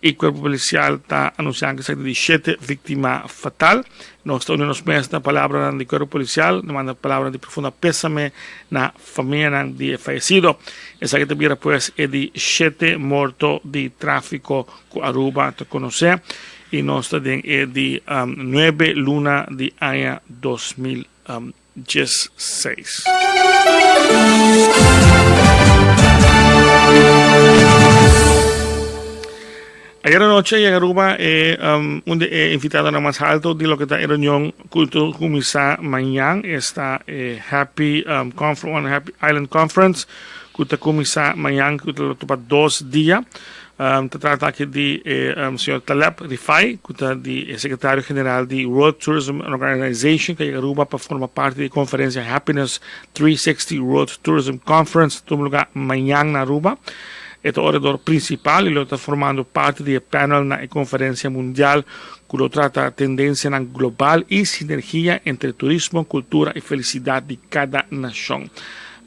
y Cuerpo Policial ta anunciando cu esaki ta di shete victima fatal. Nos ta uni nos mes na palabranan di Cuerpo Policial, nos manda palabranan di profunda pesame na famianan di e fayecido. Esaki ta bira pues e di shete morto di trafico cu Aruba ta conoce. Y nos ta den e di nuebe luna di aña 2016. Ayer anochi a yega Aruba e un di e invitadonan mas halto di loke ta e reunion cu ta cuminsa mañan, esta e Happy One Happy Island Conference cu ta cuminsa mañan cu ta lo ta pa dos dia. Ta trata aki di e señor Taleb Rifai, ku ta di e sekretario general di World Tourism Organization, ku a yega Aruba pa forma parti di e konferensia Happiness 360 World Tourism Conference, ta tuma lugá mañan na Aruba. E ta orador prinsipal i lo ta formando parti di e panel na e konferensia mundial ku lo trata tendensianan global i sinergia entre turismo, kultura i felisidat di kada nashon.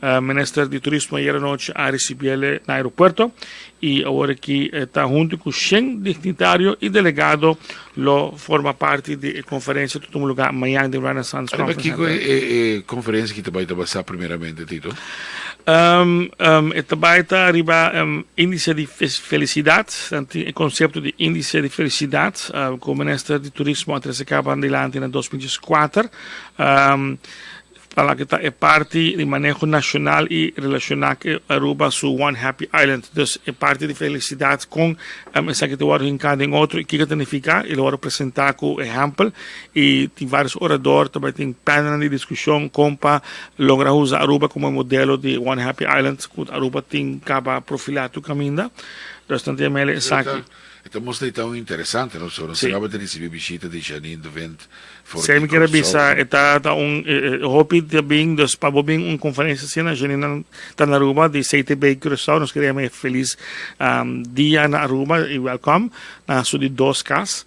Minister di Turismo ayer anochi a ricibiele na aeropuerto y awor aki ta hunto cu shen dignitario y delegado lo forma parti di e conferencia cu ta tuma lugar mañan den Renaissance Ariba Conference kico Center. e e conferencia aki ta bay ta basa primeramente, Tito? E ta bay ta riba indice di felicidad, nan tin e concepto di indice di felicidad cu Minister di Turismo a trece caba dilanti na 2004. Pa loke ta e parti di maneho nashonal i relashoná ku Aruba su One Happy Island. Dus e parti di felisidat kon esaki ta wòrdu hinká den otro i kiko ta nifiká i lo wòrdu presentá ku ehèmpel i tin vários orador ta bai tin panelnan di diskushon kon pa logra usa Aruba komo e modelo di One Happy Island ku Aruba tin kaba profilá tur kaminda. Dus nan tin mele esaki. E ta mustra i ta un interesante no so nos acaba di ricibi bishita di Janine de Windt for Sey di mi kier a Curaçao. bisa e ta ta un hopi ta bin dus pa bo bin un conferencia asina Janine ta na Aruba di CTB Curaçao nos kier yama e feliz dia na Aruba y welcome na su di dos cas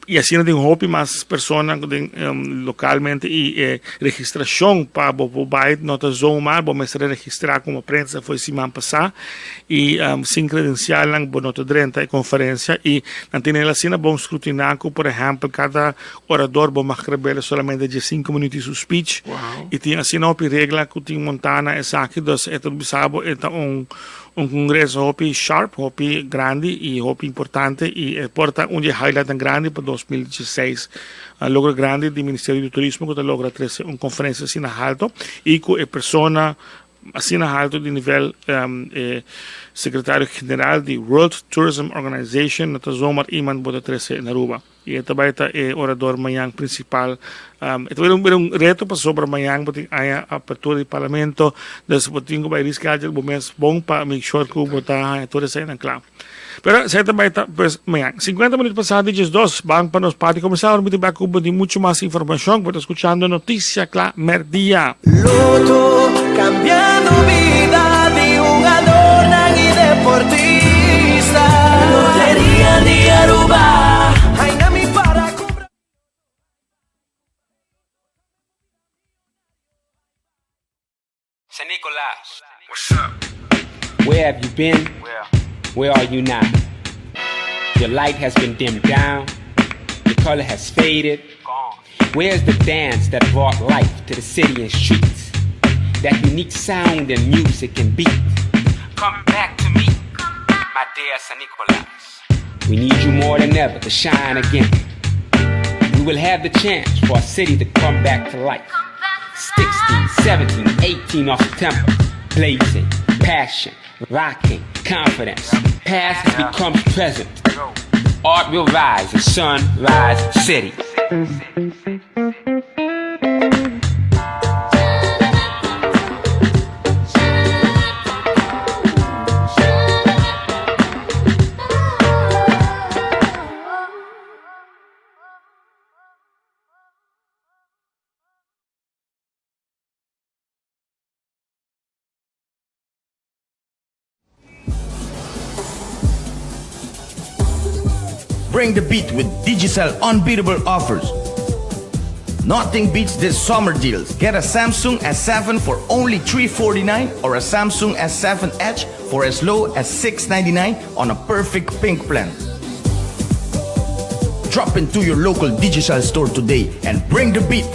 y asina tin hopi mas persona cu den localmente y e registracion pa bo por bay no ta zomaar bo mester a registra como prensa for e siman pasa y sin credencialnan bo no ta drenta e conferencia y nan tene el asina bon scrutina cu por ehempel cada orador bo mag rebele solamente diescinco minuut di su speech y tin asina hopi regla cu tin monta na esaki dus e ta bisa bo e ta un Un congreso hopi sharp, hopi grandi y hopi importante y e por ta un di e highlightnan grandi pa 2016. Un logro grandi di Ministerio di Turismo cu ta logra trece un conferencia asina halto y cu e persona asina halto di nivel e Secretario General di World Tourism Organization no ta zomaar iemand bo ta trece na Aruba. Y e ta bay ta e orador mañan principal. E ta bay un reto pasobra mañan bo tin aña apertura di parlamento, dus bo tin cu bay reschedule bo mes bon pa make sure cu bo ta haña tur eseinan cla. Pero esei ta bay ta pues mañan. 50 minuut pasa di diesdos, ban pa nos parti comercial, ora mi ta bay cu bo tin mucho mas informacion. Bo ta scuchando Noticia Cla Merdia. Lotto, cambiando bida di jugadornan y. Nicolas. What's up? Where have you been? Where? Where are you now? Your light has been dimmed down. Your color has faded. Gone. Where's the dance that brought life to the city and streets? That unique sound and music and beat. Come back to me, my dear San Nicolas. We need you more than ever to shine again. We will have the chance for our city to come back to life. 16, 17, 18 of September. Blazing, passion, rocking, confidence. Past has become present. Art will rise in Sunrise City. Bring the beat with Digicel unbeatable offers. Nothing beats this summer deals. Get a Samsung S7 for only 349 or a Samsung S7 Edge for as low as 699 on a perfect pink plan. Drop into your local Digicel store today and bring the beat.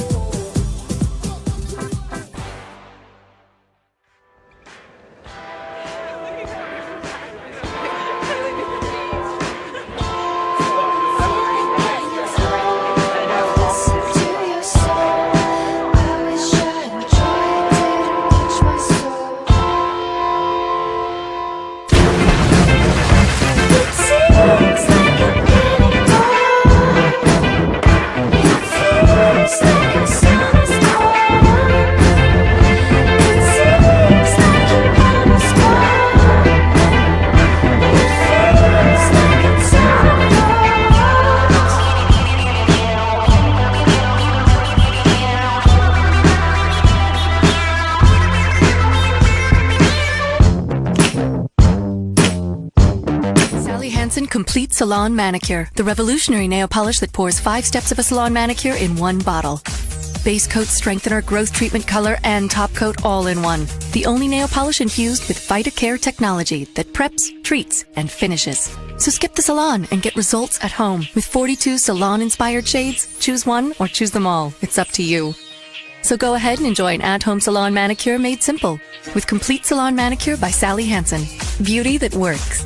Sally Hansen Complete Salon Manicure, the revolutionary nail polish that pours five steps of a salon manicure in one bottle. Base coat, strengthener, growth treatment, color, and top coat all in one. The only nail polish infused with VitaCare technology that preps, treats, and finishes. So skip the salon and get results at home. With 42 salon inspired shades, choose one or choose them all. It's up to you. So go ahead and enjoy an at home salon manicure made simple with Complete Salon Manicure by Sally Hansen. Beauty that works.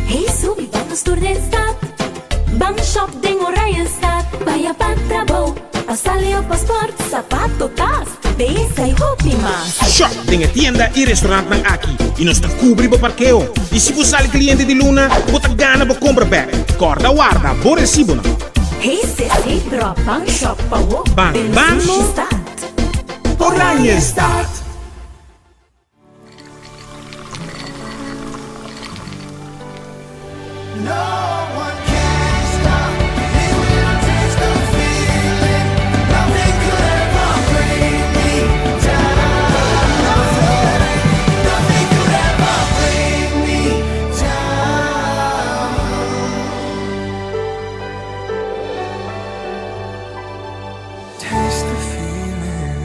Hey, subi ban nos tur den stad. Ban shop den Oranjestad. Baya pa trabou, pa sali of pa sport, sapato, tas, beyesa y hopi mas. Shop den e tienda y restaurantnan aki y nos ta cubri bo parkeo. Y si bo sali cliente di luna, bo ta gana bo compra bek. Corda warda bo recibonan. Hey sis, hey bro, ban shop pa wo Ban den ban sushi no. stad. Oranjestad. No one can stop me when I taste the feeling. Nothing could ever bring me down. Nothing could ever bring me down. Taste the feeling.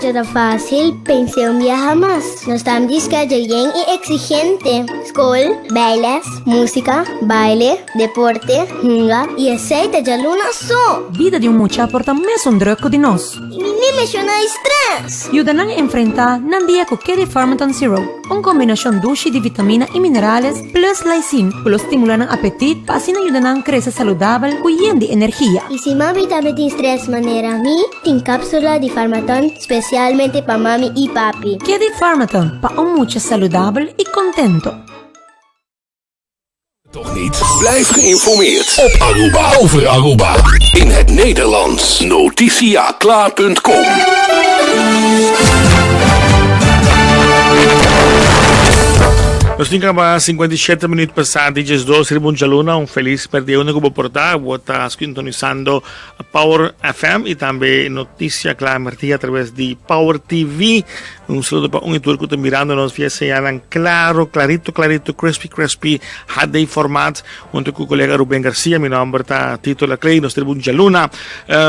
pensa ta fácil, pensa un biaha mas. Nos ta di schedule yen y exigente. School, bijles, música, baile, deporte, hunga y esey ta djaluna so. Bida di un mucha por ta mesun druk cu di nos. Y mi ni menciona e stress. Yuda nan enfrenta nan dia cu Kedi Farmaton Syrup, un combinacion dushi di vitamina y minerales plus lysine cu lo stimula nan apetit pa asina yuda nan crece saludabel cu yen di energia. Y si mami tambe tin stress manera mi, tin capsula di Farmaton specialmente pa mami y papi. Kedi Farmaton, pa un mucha saludabel y contento. Toch niet? Blijf geïnformeerd op Aruba. Over Aruba. In het Nederlands. Noticiacla.com Nos tin kaba 57 minuut pasá di 12 riba un djaluna. Un felis perdé unda ku bo por ta. Bo ta sintonisando Power FM y tambe Noticia Cla Mertia a través di Power TV. Un saludo pa un y tur ku ta mirando nos via señalnan claro, clarito, clarito, crispy, crispy, HD format. Hunto ku colega Ruben Garcia. Mi nomber ta Tito Laclay. Nos tribu djaluna.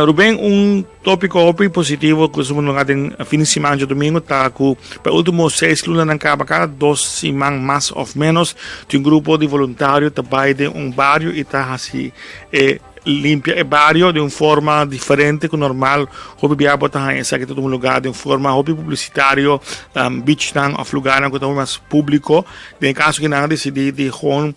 Ruben, un tópico hopi positivo ku su lugar den fin di siman djadomingo ta ku pa último seis lunanan kaba kada dos siman mas of menos tin un grupo di voluntario ta bai den un bario y ta hasi e Limpia e bario di un forma diferente ku normal. Hopi bia bo ta haña esaki ta tuma lugá den forma hopi publisitario, beachnan òf lugánan ku ta hopi mas públiko. Den e kaso ku nan a disidí di gewoon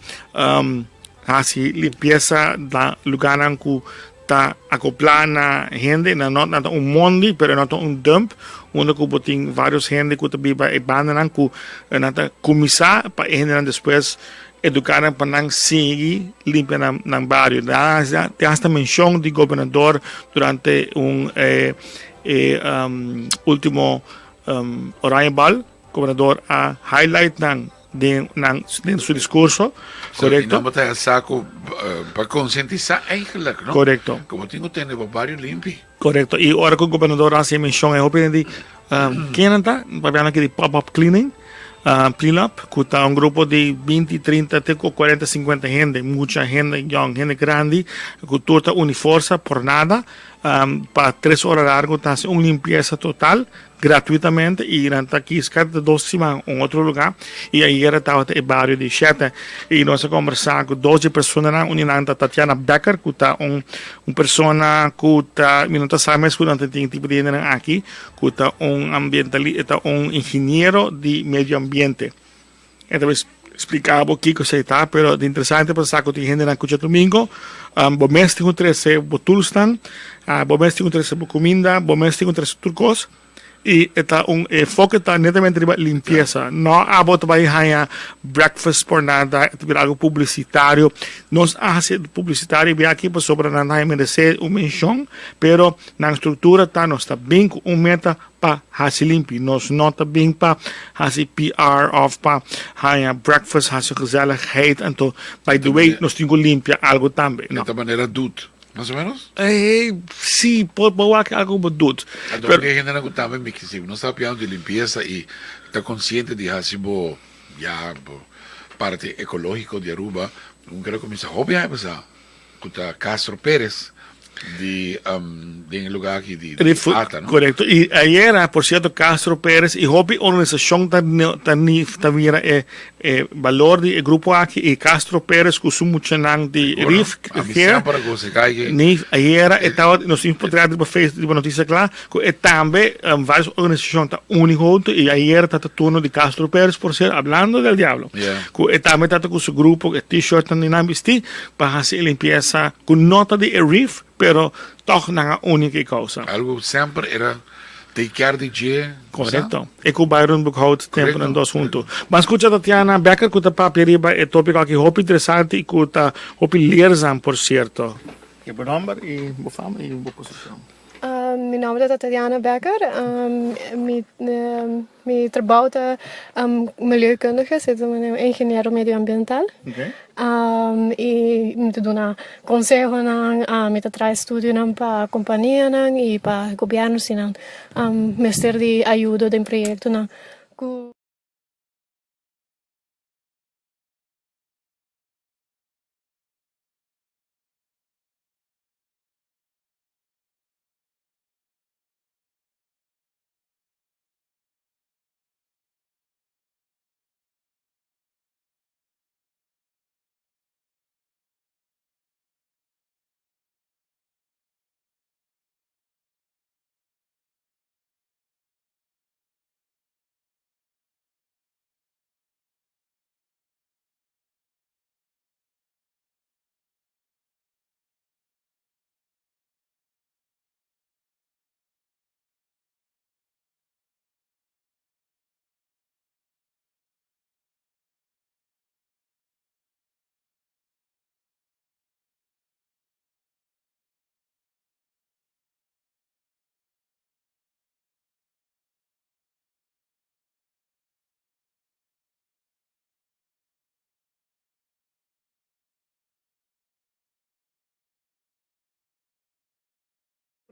hasi limpiesa na lugánan ku ta akoplá na hende. Nan no ta un mondi, pero nan ta un dump unda ku bo tin vários hende ku ta biba e bandanan ku nan ta kuminsá pa e hendenan despues Eduká nan pa nan sigui limpia nan nan bario. Tin hasta menshon di gobernador durante un e e ultimo Oranje Bal, gobernador a highlight nan den nan den su diskurso. Korekto. So, i nan ta sa ku pa konsientisá eigenlijk, no? Korekto. Ku bo tin ku tene bo bario limpi. Korekto. I ora ku gobernador a hasi e menshon e hopi hende di ken nan ta? Papiando aki di pop up cleaning. Clean Up, ku ta un grupo di binti, trinta te ku kuarenta, sinkuenta hende, mucha hende yòn, hende grandi, ku tur ta uni forsa por nada pa tres ora largu ta hasi un limpiesa total gratuitamente i nan ta kis kada dos siman un otro lugá i ayera tabata e bario di Shete i nos a kombersá ku dos di e personanan, un di nan ta Tatiana Becker ku ta un un persona ku ta mi no ta sa mes ku nan ta tin tipo di hendenan aki. Ku ta un ambientali e ta un ingeniero di medio ambiente. E ta splika bo kiko esei ta, pero ta interesante pa sa ku tin hendenan ku djadumingu bo mes tin ku trese bo toolsnan, bo mes tin ku trese bo kuminda, bo mes tin ku trese tur kos i e ta un e enfoke ta netamente riba limpiesa. No abo ta bai haña breakfast por nada, e ta bira algu publisitario. Nos a hasi publisitario biaha aki pasobra nan ta haña meresé un menshon, pero Nan struktura ta nos ta bin ku un meta pa hasi limpi. Nos no ta bin pa hasi PR òf pa haña breakfast, hasi gezelligheid. Anto, by the way, nos tin ku limpia algu tambe. No. E ta manera doet, mas o menos? Sí, por bo wak algu bo doet. Anto porque e hendenan ku tambe mi si no sa piano di limpiesa i ta konsiente di hasi bo ya bo parti ekológiko di Aruba, un kere kuminsá hopi aña pasá. Ku ta Castro Perez di den e lugar aki di ata no. Korekto i ayera por sierto Castro Perez i hopi organisashon ta ta ta mira e e balor di e grupo aki i Castro Perez ku su muchanan di Rif Care ayera e tabata nos tin potrèt riba Facebook riba Noticia Cla ku e tambe varios organisashon ta uni huntu i ayera ta ta turno di Castro Perez por sierto hablando del diablo ku e tambe tabata ku su grupo e t-shirtnan di nan bisti. Pa hasi e limpiesa ku no ta di e rif, pero tòg nan a uni ku e kousa. Algu semper era take care di dje. Korekto. E ku Byron Boekhout tempunan dos huntu. Ban skucha Tatiana Becker ku ta papia riba e topiko aki hopi interesante i ku ta hopi leerzaam por sierto. Ke bo nòmber i bo fam i bo posishon? Mi nòmber ta Tatiana Becker. Mi Mi trabou ta milieukundige, se ta manera ingeniero medioambiental. I mi ta duna konsehonan, mi ta traha estudionan pa kompanianan i pa gobièrnu si nan mester di ayudo den proyektonan ku.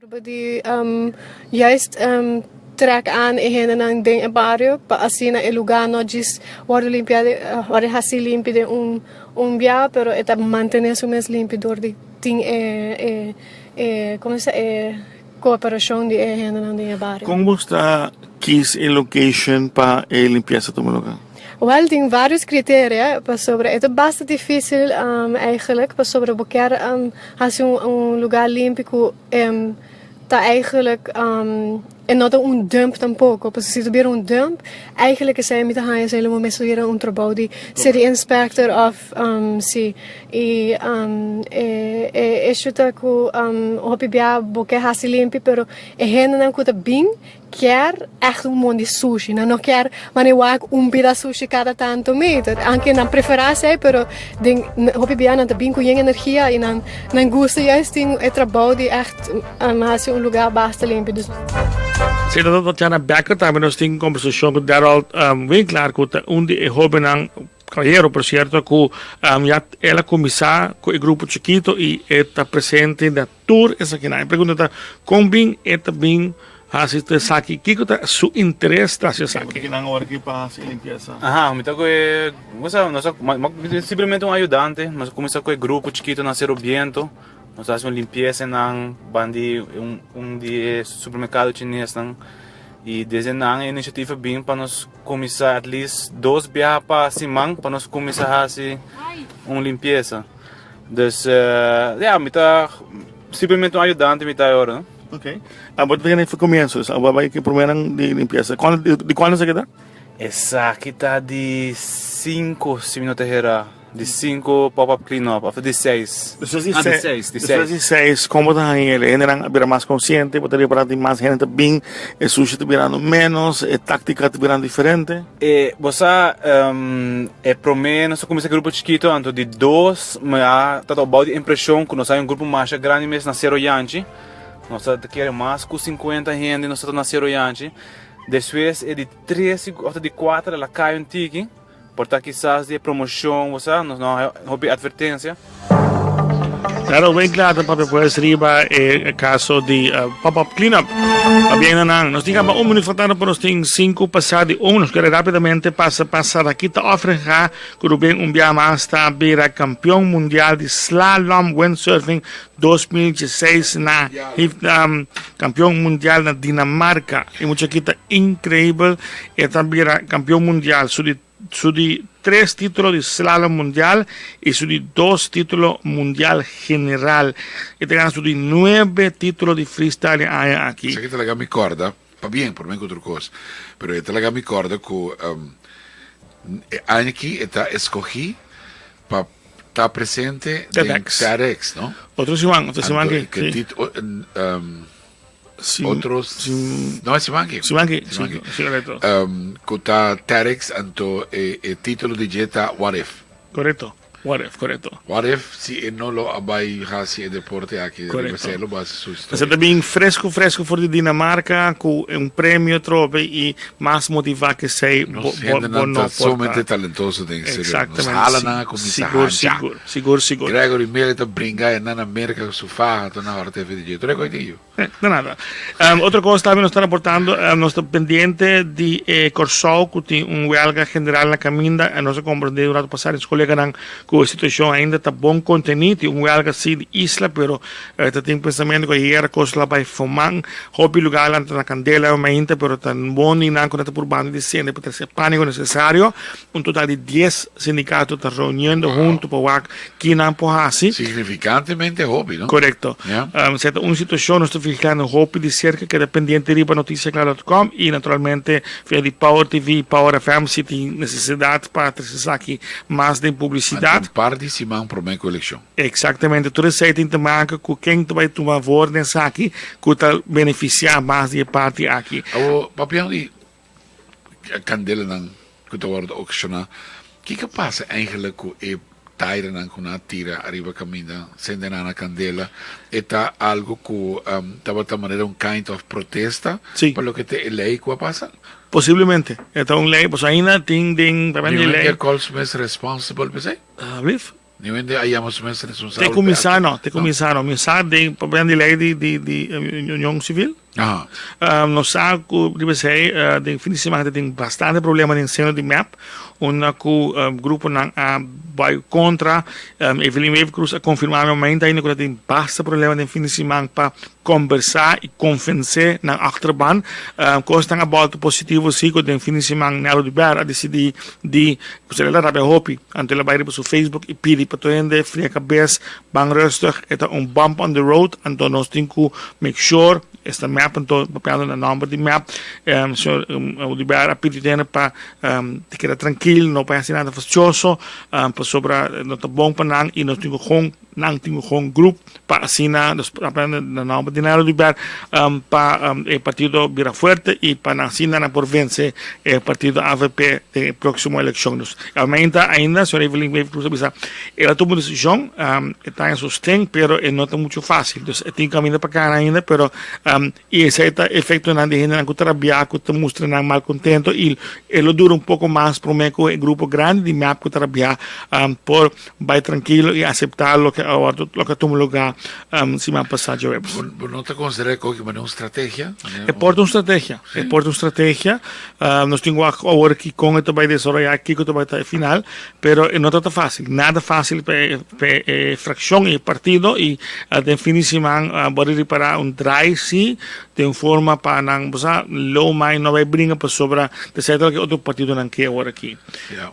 Purba di juist trek aan e hendenan den e bario pa asina e lugar no djis wordo limpia wordo haci limpi den un un bia pero e ta mantene su mes limpi door di tin e e e como se e cooperacion di e hendenan den e bario. Con bo sta kies e location pa e limpieza tuma lugar? Wel tin varios criteria pasobra e ta basta dificil eigenlijk pasobra bo kier haci un lugar limpi cu ta eigenlijk e no ta un dump tampoco pasobra si ta bira un dump eigenlijk esey mi ta haya esey lo bo mester bira un trabou di city inspector of si y e issue ta cu hopi bia bo kier haci limpi pero e hendenan cu ta bin Kier echt un mon di sushi. Nan no kier mane wak un pida sushi cada tanto meter. Aunke nan prefera esei, pero den hopi bia nan ta bin cu yen energia y nan nan gusta juist tin e trabou di echt haci un lugar basta limpi. Dus. Si ta Tatiana Becker tambe nos tin conversacion cu Darold Winklaar cu ta un di e hobennan caballero por cierto cu ya el a cuminsa cu e grupo chikito y e ta presente na Tur esakinan. E pregunta ta, kon bin e ta bin hasi tur esaki? Kiko ta su interes ta hasi esaki? Kinan ora ki pa hasi e limpiesa? Aha, mi ta ku e, nos a, nos a, simplemente un ayudante. Nos a kuminsá ku e grupo chikito na Cerro Biento. Nos a hasi un limpiesa einan bandi un, un di e supermerkado chinesnan. I desde nan e inisiativa bin pa nos kuminsá at least dos biaha pa siman pa nos kuminsá hasi un limpiesa. Dus ja, mi ta simplemente un ayudante mi ta ahora, no? Ok. Abo ta tene comienzo, dus abo bai ke primeran di limpieza. Cuando, di cuando esaki ta? Esaki ta di cinco, si mi no ta hera. Di cinco pop-up clean up, of di seis. Despues di ah, di seis, di seis. Despues di seis, como ta haña el? Hendenan a bira mas consciente, bo ta repara tin mas hende ta bin, e sushi ta birando menos, e tactica ta birando diferente. E bo sa e prome nos a kuminsá grupo chikito anto di dos mi a ta bou di impreshon ku nos hay un grupo masha grandi mes na Sero Yanchi nos ta kere mas ku sinkuenta hende nos ta na Sero Yanchi despues e di tres òf di kuater el a kai un tiki por ta kisas di e promoshon bo sa nos no a hopi atvertensia. Claro, wen kla ta papia pues riba e caso di pop-up cleanup. Pabien na nan. Nos tin caba un minuut faltando pa nos tin cinco pasa di un. Nos kere rapidamente pasa pa Sarakita Offringa cu Ruben un bia mas ta bira campeon mundial di slalom windsurfing 2016 na campeon mundial na Dinamarca. E muchachita increibel e ta bira campeon mundial. Su di Su di tres título di slalom mundial y su di dos título mundial general. E ta gana su di nuebe título di freestyle e aña aki. Esaki ta laga mi corda, pabien, por men cu otro cos, pero e ta laga mi corda cu e aña aki e ta escogi pa ta presente den TEDx. TEDx, no? Otro siman, otro siman Anto, ki, e si. Otro no es siman aki. Siman aki, si, si korekto. Ku ta TEDx anto e e titulo di dje ta What if. Korekto, What if, korekto. What if si e no lo a bai hasi e deporte aki riba Korekto. selo bo hasi su historia. Esei ta bin fresku fresku for di Dinamarka ku un premio trobe i mas motivá ke esei bo Nos bo hendenan no ta por ta. sumamente talentoso den serio. Nos Exactamente, hala nan a kuminsá sigur hancha. sigur sigur sigur. Gregory Mele ta bringa e nan na Merka ku su faha ta na hòrta e FDJ. Tur e kos tin yu. De nada. Otro kos tambe nos ta raportando, nos ta pendiente di e Kòrsou ku tin un wèlga general na kaminda. Nos a komprendé un ratu pasá di nos koleganan ku e situashon ainda ta bon kontení. Tin un wèlga si di isla, pero ta tin pensamentu ku ayera kos lo a bai foman. Hopi lugarnan ta na kandela awe mainta, pero ta bon di nan ku nan ta purbando di sende pa trese pániko nesesario. Un total di dies sindikato ta reuniendo huntu pa wak ki nan por hasi. Signifikantemente hopi, no? Korekto. Ja. Esei ta un situashon nos ta vigilando hopi di serka, keda pendiente riba noticiacla.com i naturalmente via di Power TV i Power FM si tin nesesidat pa trese esaki mas den publisidat. Anto un par di siman promé ku elekshon. Eksaktamente. Tur esei tin te maka ku ken ta bai tuma voor den esaki ku ta benefisiá mas di e parti aki. Awor, papiando di kandelanan ku ta wòrdu okashoná. Kiko pasa eigenlik ku e tairenan ku nan a tira ariba kaminda sende nan na kandela? E ta algu ku tabata manera un kind of protesta pa loke ta e lei ku a pasa? Posiblemente. E ta un lei, pasobra ainda tin den Di un hende a kòl su mes responsible p'esei? Alsjeblieft. Niun hende a yama su mes responsabel. Te kuminsá no, te kuminsá no. Mi sa den papia di lei di di di union sivil. Aha. Nos sa ku riba esei den fin di semana ta tin bastante problema den seno di mep unda ku gruponan a bai kontra. Evelyn Wever-Croes a konfirmá mi momento ainda ku ta tin basta problema den fin di siman pa Kombersá i konvensé nan achterban. Kosnan a bòlta positivo sí ku den fin di siman Nel Oduber a disidí di kusé el a rabia hopi. Anto el a bai riba su Facebook i pidi pa tur hende fria kabes, ban rustig, e ta un bump on the road, anto nos tin ku make sure, esta mep anto papiando na nòmber di mep, señor Oduber a pidi tur hende pa keda trankil, no pa hasi nada fastioso, pasobra no ta bon pa nan i nos tin ku gon. Nan tin un gewoon grup pa asina, nos papia na nomber di Nel Oduber, pa e partido bira fuerte y pa nan asina nan por vence e partido avp den e proximo eleccion. Dus almenta ainda señor Evelyn Wever Croes a bisa el a tuma un decision, e ta en sosten pero e no ta mucho facil. Dus e tin caminda pa cana ainda pero Y esey ta efectonan di hendenan cu ta rabia, cu ta mustra nan malcontento y e lo dura un poco mas prome cu e grupo grandi di mep cu ta rabia por bay trankilo y acepta loke a wordo, loke a tuma lugar siman pasa djaweps. Bo no ta considera cu aki manera un strategia? E por ta un strategia, e por ta un strategia. Nos tin wak awor aki con e ta bay desaroya, kico ta bay ta e final, pero e no ta ta facil, nada facil pa e. Pe e fraccion y e partido y den fin di siman bo a ripara un draai si den forma pa nan bo sa lo mai no bay bringa pasobra ta cierto loke otro partidonan ke awor aki.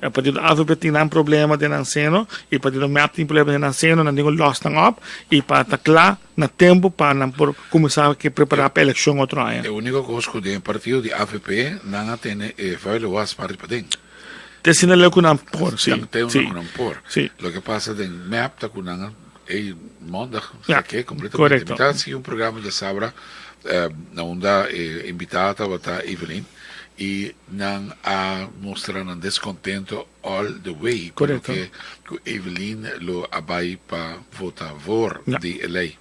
E partido avp tin nan problema den nan seno y partido mep tin problema den nan seno nan tin cu los nan op y pa ta cla na tempo pa nan por cuminsa ke prepara pa eleccion otro aña. E unico cos cu den partido di avp nan a tene e vuile was parti paden. Te asina leu ku nan por, si. Nan te Si. ku nan por. Si. Loke pasa den mep ta ku nan ei mondag Ja, saké kompletamente. korekto. Mi ta sigui un programa djasabra na unda e invitada tabata Evelyn i nan a mustra nan deskontento all the way pa Korekto. loke ku Evelyn lo a bai pa vota voor Ja. di e lei.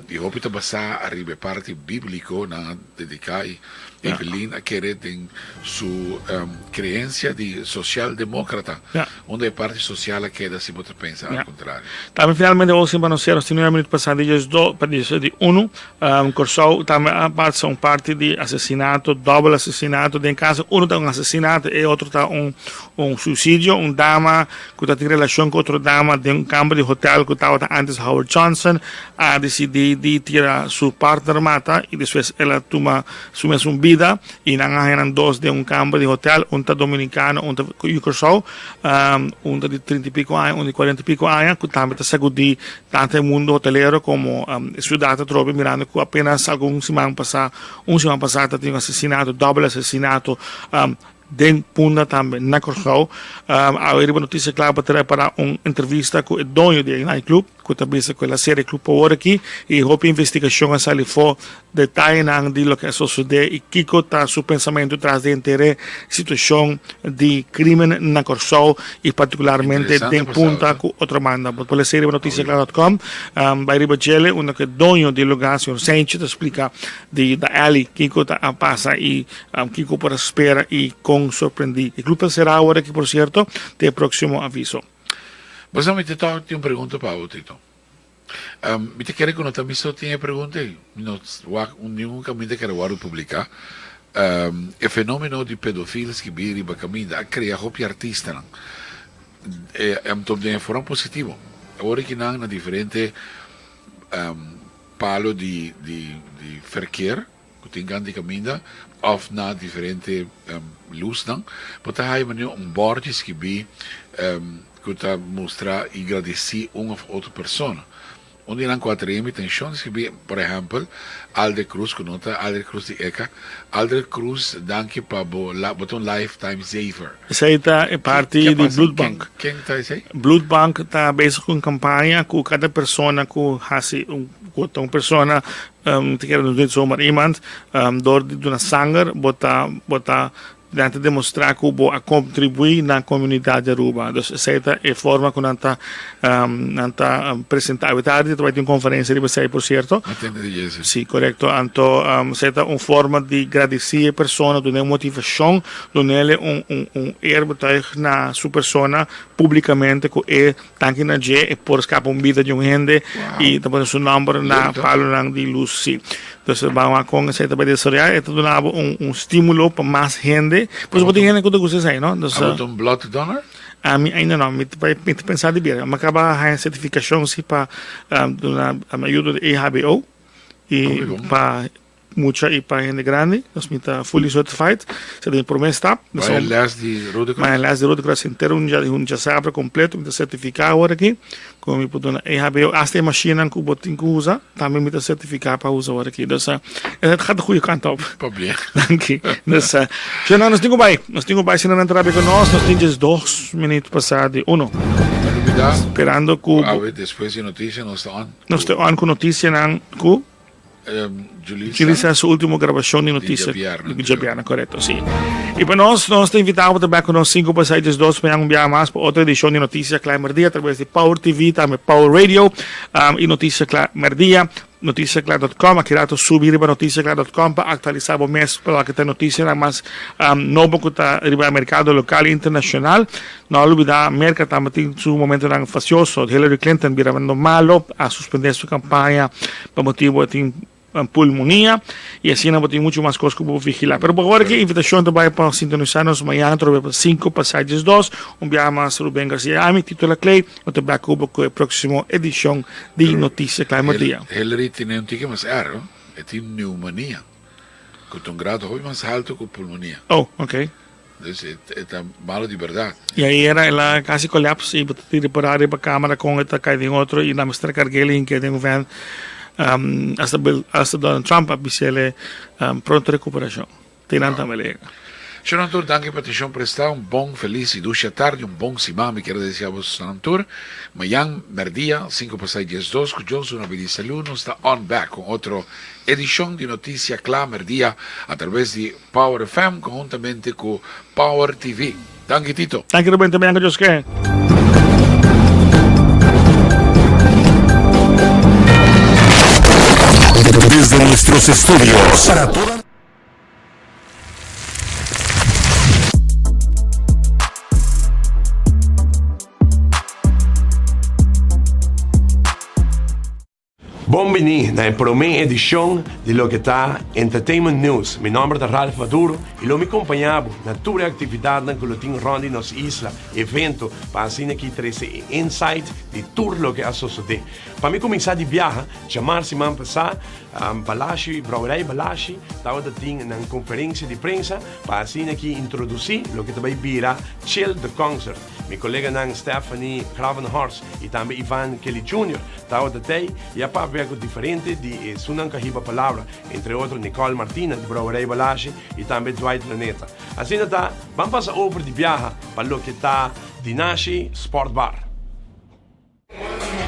I hopi ta basá ariba e parti bíbliko nan a dediká i Evelyn a kere den su creencia di socialdemócrata, unda e parti social a keda si bo ta pensa al contrario. Tambe finalmente wou sin pa nos sera, nos tin nuebe minuut pasá di diesdos pa diesdos di unu. Kòrsou tambe a pasa un parti di asesinato, dòbel asesinato den kas. Unu ta un asesinato, e otro ta un un suisidio. Un dama ku ta tin relashon ku otro dama den un kamber di hotel ku tabata antes Howard Johnson a disidí di tira su partner mata i despues el a tuma su mesun bida y nan a haña nan dos den un kamber di hotel, un ta dominicano, un ta yu Kòrsou, un ta di trinta y pico aña, un di cuarenta y pico aña, ku tambe ta sagudí tanto e mundo hotelero komo e siudat atrobe, mirando ku apenas algun siman pasá, un siman pasá ta tin un asesinato, dòbel asesinato den Punda tambe na Kòrsou. Awe riba Noticia Kla bo ta repará un entrevista ku e doño di e nightclub ku ta bisa ku el a sera e club awor aki i hopi investigashon a sali for detayenan di loke a sosodé i kiko ta su pensamentu tras di henter e situashon di krimen na Kòrsou i partikularmente den Punta ku otro banda. Bo por lesa riba noticiacla dot com. Bai riba djele unda ku e doño di e lugá señor Sanchez ta splika di The Alley kiko ta a pasa i Kiko por a spera i kon sorprendí. E club ta será awor aki por sierto te e próksimo aviso. Boso mi te tok tin un pregunta pa bo Tito. Mi ta kere ku no ta mi so tin e pregunta ei. Mi no wak un ningun kaminda kere wòrdu publiká. E fenomeno di pedofil skibí riba kaminda a krea hopi artistanan. E den e forma positivo. Awor aki nan na diferente palo di di di verkeer. Ku tin gan di kaminda òf na diferente lusnan, bo ta haya manera un bòrchi skibí ku ta mustra i gradisí un òf otro persona. Un di nan ku a trae mi atenshon ta skibí, por ehèmpel, Alder Cruz, ku no ta Alder Cruz di Eka, Alder Cruz, danki pa bo, bo ta un lifetime saver. Esei ta e parti di Bloedbank. Ken ta esei? Bloedbank ta bezig ku un kampaña ku kada persona ku hasi un, ku ta un persona Te kere no zomaar iemand, door di duna sanger bo ta bo ta Nan ta demostra cu bo a contribui na comunidad di Aruba. Dus esey ta e forma cu nan ta nan ta presenta. Awe tardi ta bay tin un conferencia riba esey por cierto. Atende di Jesse. Si, corecto. Anto esey ta un forma di gradici e persona, dun'e un motivacion, dun'ele un un un eerbetuig na su persona publicamente cu e Danki na dje e por skapa un bida di un hende i ta pone su nòmber na palonan di lus. Sí. Entonces ban wak kon esei ta bai desaroyá. E ta duna bo un un stímulo pa mas hende. Por eso tin hende ku ta gusta esei, no? Abo ta un blood donor? Ami ainda no. Mi ta bai mi ta pensa di bira. Mi a kaba haña sertifikashon si pa duna ayudo di EHBO i pa Mucha y pa hende grandi, nos mi ta fully certified. Esei ta mi prome stap. Bai les di Rode Kruis? Bai les di Rode Kruis henter un dia, un djasabra completo. Mi ta certifica awor aki cu mi por duna EHBO. Hasta e machinenan cu bo tin cu usa, tambe mi ta certifica pa usa awor aki. Dus het gaat de goede kant op. Pabien. Danki. Dus, Shona, nos tin cu bai. Nos tin cu bai si nan a trabia cu nos. Nos tin djes dos minuut pasa di uno. No lubida. Sperando cu. Awe despues di noticia nos ta on. Nos ta on cu noticianan cu. Julissa su ultimo grabacion di noticia di djabièrnè, corecto, si. Y pa nos, nos ta invita bo ta bek cu nos cinco pa seis diesdos mañan un biaha mas pa otro edicion di Noticia Cla Merdia atraves di Power TV, tambe Power Radio y Noticia Cla Merdia, noticiacla dot com. Aki rato subi riba noticiacla dot com pa actualisa bo mes pa loke ta noticianan mas nobo cu ta riba e mercado local y internacional. No lubida Merca tambe tin su momentonan facioso. Hillary Clinton birando malo a suspende su campaña pa motibo e tin pulmonia y asina bo tin mucho mas cos cu bo vigila. Pero por awor ki invitacion ta bay pa sintonisa nos mañana atrobe pa cinco pasa diesdos. Un biaha mas Ruben Garcia y ami, Tito Laclay, no ta bek cu bo cu e proximo edicion di Noticia Cla Merdia. Hillary tene un tiki mas erg, e tin pneumonia, cu ta un grado hopi mas halto cu pulmonia. Oh, ok. Dus e ta malo di berdad. Y ayera el a casi collapse y bo ta tira por ariba camera con e ta cay den otro y nan mester carguel y hinke den un van. Hasta Bill, hasta Donald Trump a bisele pronto recuperacion. Te nan tambe le yega. Shon tur, danki pa atencion presta. Un bon, feliz y dushi atardi, un bon siman mi kier a desea bosnan tur. Mayan merdia, cinco pasai diesdos, cu Johnson a bini salu, nos ta on back con otro edicion di Noticia Cla Merdia a traves di Power FM conhuntamente cu Power TV. Danki Tito. Danki Ruben, te mañana cu Dios ke. Desde nuestros estudios para toda Bon bini na e prome edicion di loke ta Entertainment News. Mi nomber ta Ralph Maduro y lo mi compaña bo na tur e actividadnan cu lo tin rond di nos isla, evento, pa asina aki trece e insight di tur loke a sosode. Pa mi cuminsa di biaha, djamar siman pasa, Balashi, Brouwerij Balashi tabata tin nan conferencia di prensa pa asina aki introduci loke ta bay bira Chill the Concert. Mi koleganan Stephanie Gravenhorst i tambe Ivan Kelly Junior tabata tei i a papia ku diferente di esunnan ku a hiba palabra, entre otro Nicole Martina di Brouwerij Balashi i tambe Dwight Luneta. Asina ta, ban pasa over di biaha pa loke ta Dinashi Sport Bar.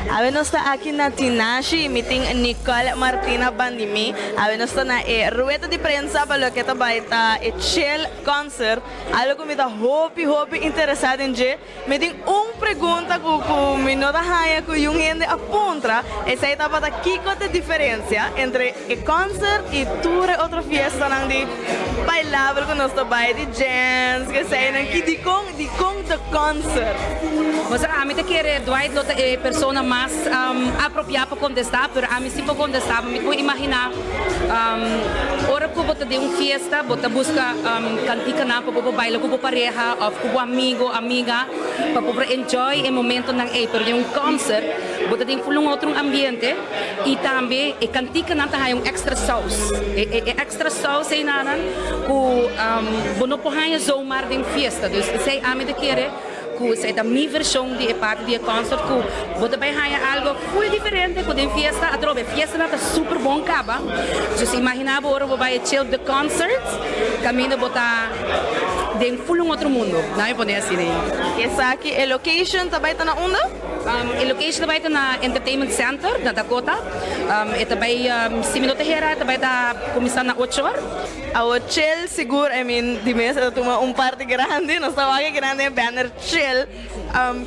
Awe nos ta aki na Tinashi y mi tin Nicole Martina bandi mi. Awe nos ta na e rueda di prensa pa loke ta bay ta e Chill Concert. Algo cu mi ta hopi hopi interesa den dje. Mi tin un pregunta cu cu mi no ta haya cu yun hende a puntra. Esey tabata kico ta e diferencia entre e concert y tur e otro fiestanan di bailabel cu nos ta bay di djens, eseynan. Ki dicon? Dikon The Concert? Pasobra ami ta kere Dwight lo ta e persona mas apropiá pa kontestá, pero ami si por kontestá. Mi por imaginá ora ku bo ta den un fiesta, bo ta buska kantikanan pa bo por baila ku bo pareha òf ku bo amigo, amiga, pa bo por enjoy e momentonan ei. Pero den un concert bo ta den ful un otro ambiente i tambe e kantikanan ta haña un èkstra sous. E èkstra sous einanan ku bo no por haña zomaar den fiesta. Dus esei ami ta kere ku esei ta mi vershon di e parti di e concert ku bo ta bai haña algo ful diferente ku den fiesta. Atrobe fiestanan ta super bon kaba. Dus imagina bo ora bo bai e chill the concert kaminda bo ta. den full un otro mundo, nan mi pone asina ei. Esaki e location ta bai ta na unda? E location ta bai ta na Entertainment Center na Dakota. E ta bai, si mi no ta hera, e ta bai ta kuminsá na ocho or. Awo chill sigur, I mean di mes e ta tuma un parti grandi, nos ta wak e grandi e banner chill.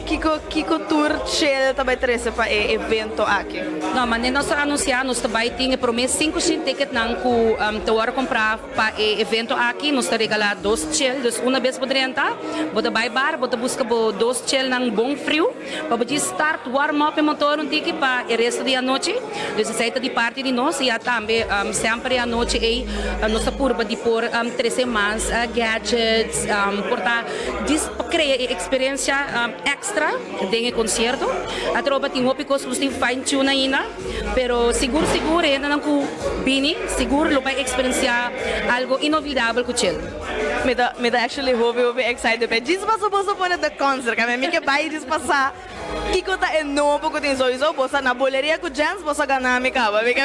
Kiko kiko tur chill ta bai trese pa e evento aki? No, manera nos a anunsiá nos ta bai tin e promé 500 ticketnan ku ta wòrdu komprá Pa e evento aki nos ta regalá dos chel, dus una bes bo drenta, bo ta bai bar, bo ta buska bo dos chelnan bon friu pa bo djis start warm up e motor un tiki pa e resto di anochi. Dus esei ta di parti di nos i a tambe semper e anochi ei nos ta purba di por trese mas gadgets, por ta djis pa krea e eksperensia extra den e konsierto. Atroba tin hopi kos ku nos tin fine tune ainda. Pero sigur sigur e hendenan ku bini sigur lo bai eksperensiá algo inolvidabel ku Chill. Mi ta mi ta actually hopi hopi excited p'e djis paso boso pone the concert kami mi ke bai djis pasa kiko ta e nobo ku tin souiso boso na boleria ku Jens boso a gana mi kaba mi ke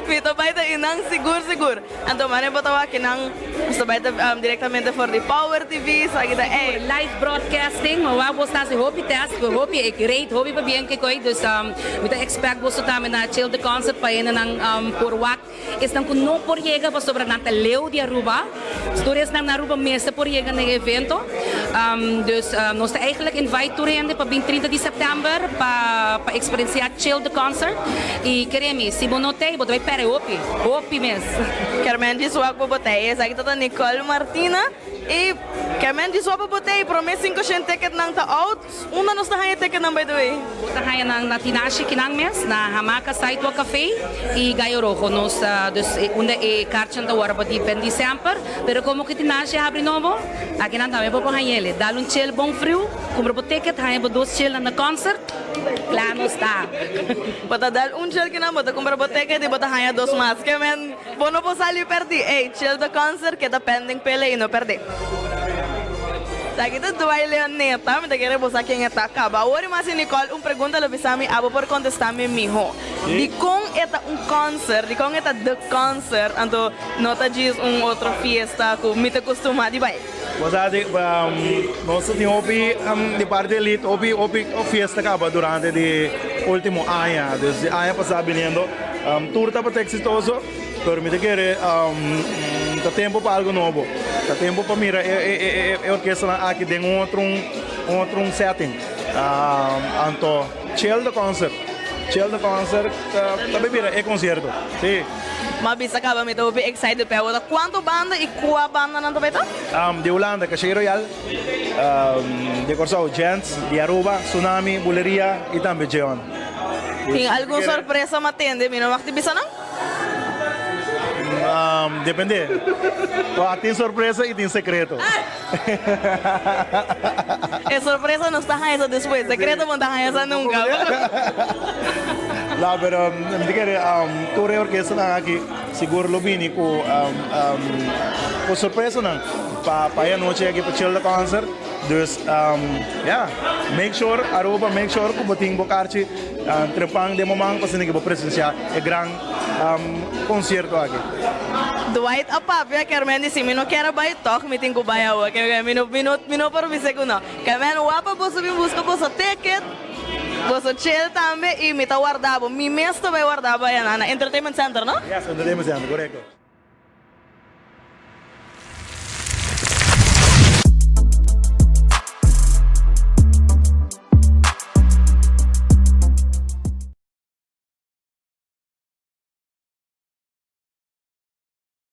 mi ta bai ta inan sigur sigur anto mane bo ta wak kinan nos ta bai ta directamente for di Power TV esaki ta ey. Live broadcasting ma wak boso ta hasi hopi test hopi e great hopi pabien kikoy dus Mi ta expect boso tambe na Chill the Concert pa hendenan por wak esnan cu no por yega pasobra nan ta leu di Aruba. Tur esnan na Aruba mester por yega na e evento. Dus nos ta eigenlijk invite tur hende pa bin 30 di september pa pa experiencia Chill the Concert. Y kere mi, si bo no t'ey bo ta bay perde hopi, hopi mes. Kermen djis wak bo botey. Esaki ta ta Nicole Martina y Kermen djis wak bo botey. Prome 500 ticketnan ta out. Unda nos ta haña ticketnan by the way? Bo ta haña nan na Tinashe kinan mes, na Hamaca Sidewalk Cafe y Gallo Rojo. Nos ta dus unda e karchinan ta wòrdu di bendí semper, pero komo ku Tinashe a habri nobo, akinan tambe bo por hañ'el. Dal un chel bon friu, kumpra bo ticket, haña bo dos chelnan na concert, kla nos ta. Bo ta dal un chel kinan, bo ta kumpra bo ticket y bo ta haña dos mas. Ke men bo no por sali pèrdí. Ey, chel the concert keda pending pele y no pèrdí. Esaki ta Dwight Leoneta, mi ta kere bo sa ken e ta. Kaba awor i mas i Nicole un pregunta lo bisa mi, abo por kontesta mi miho. Dikon e ta un concert, dikon e ta the concert, anto no ta djis un otro fiesta ku mi ta kustumá di bai? Bo sa di nos ta tin hopi di parti elite hopi hopi fiesta kaba durante di ultimo aña, dus di aña pasá biniendo tur tabata eksitoso. Pero mi ta kere ta tempo pa algo nobo. Ta tempo pa mira e orkestanan aki den un otro un otro un setting. Anto Chill the Concert. Chill the Concert ta bay bira e concierto. Si. M'a bisa caba mi ta hopi excited p'e awor. Cuanto banda y cua bandanan ta bay ta? Di Hulanda, Caché Royal, di Corsou, Gents, di Aruba, Tsunami, Buleria y tambe Jeon. Tin algun sorpresa m'a tende? Mi no mag di bisa nan? Depende. Wak tin sorpresa y tin secreto. E sorpresa nos ta haña sa despues, secreto bo no ta haña sa nunca. No, pero mi ta kere tur e orkestanan aki sigur lo bini ku ku sorpresanan pa pa e anochi aki pa Chill the Concert. Dus ya, make sure Aruba, make sure ku bo tin bo karchi. Trepan den bo man pa asina ke bo presensiá e gran konsierto aki. Dwight a papia Kermen di si mi no kier a bai tog mi tin ku bai awo ke mi no mi no mi no por bisa ku no. Kermen wapa boso bin buska boso ticket boso chill tambe y mi ta warda bo mi mes ta bai warda bo ayana na Entertainment Center no? Yes, Entertainment Center, korekto.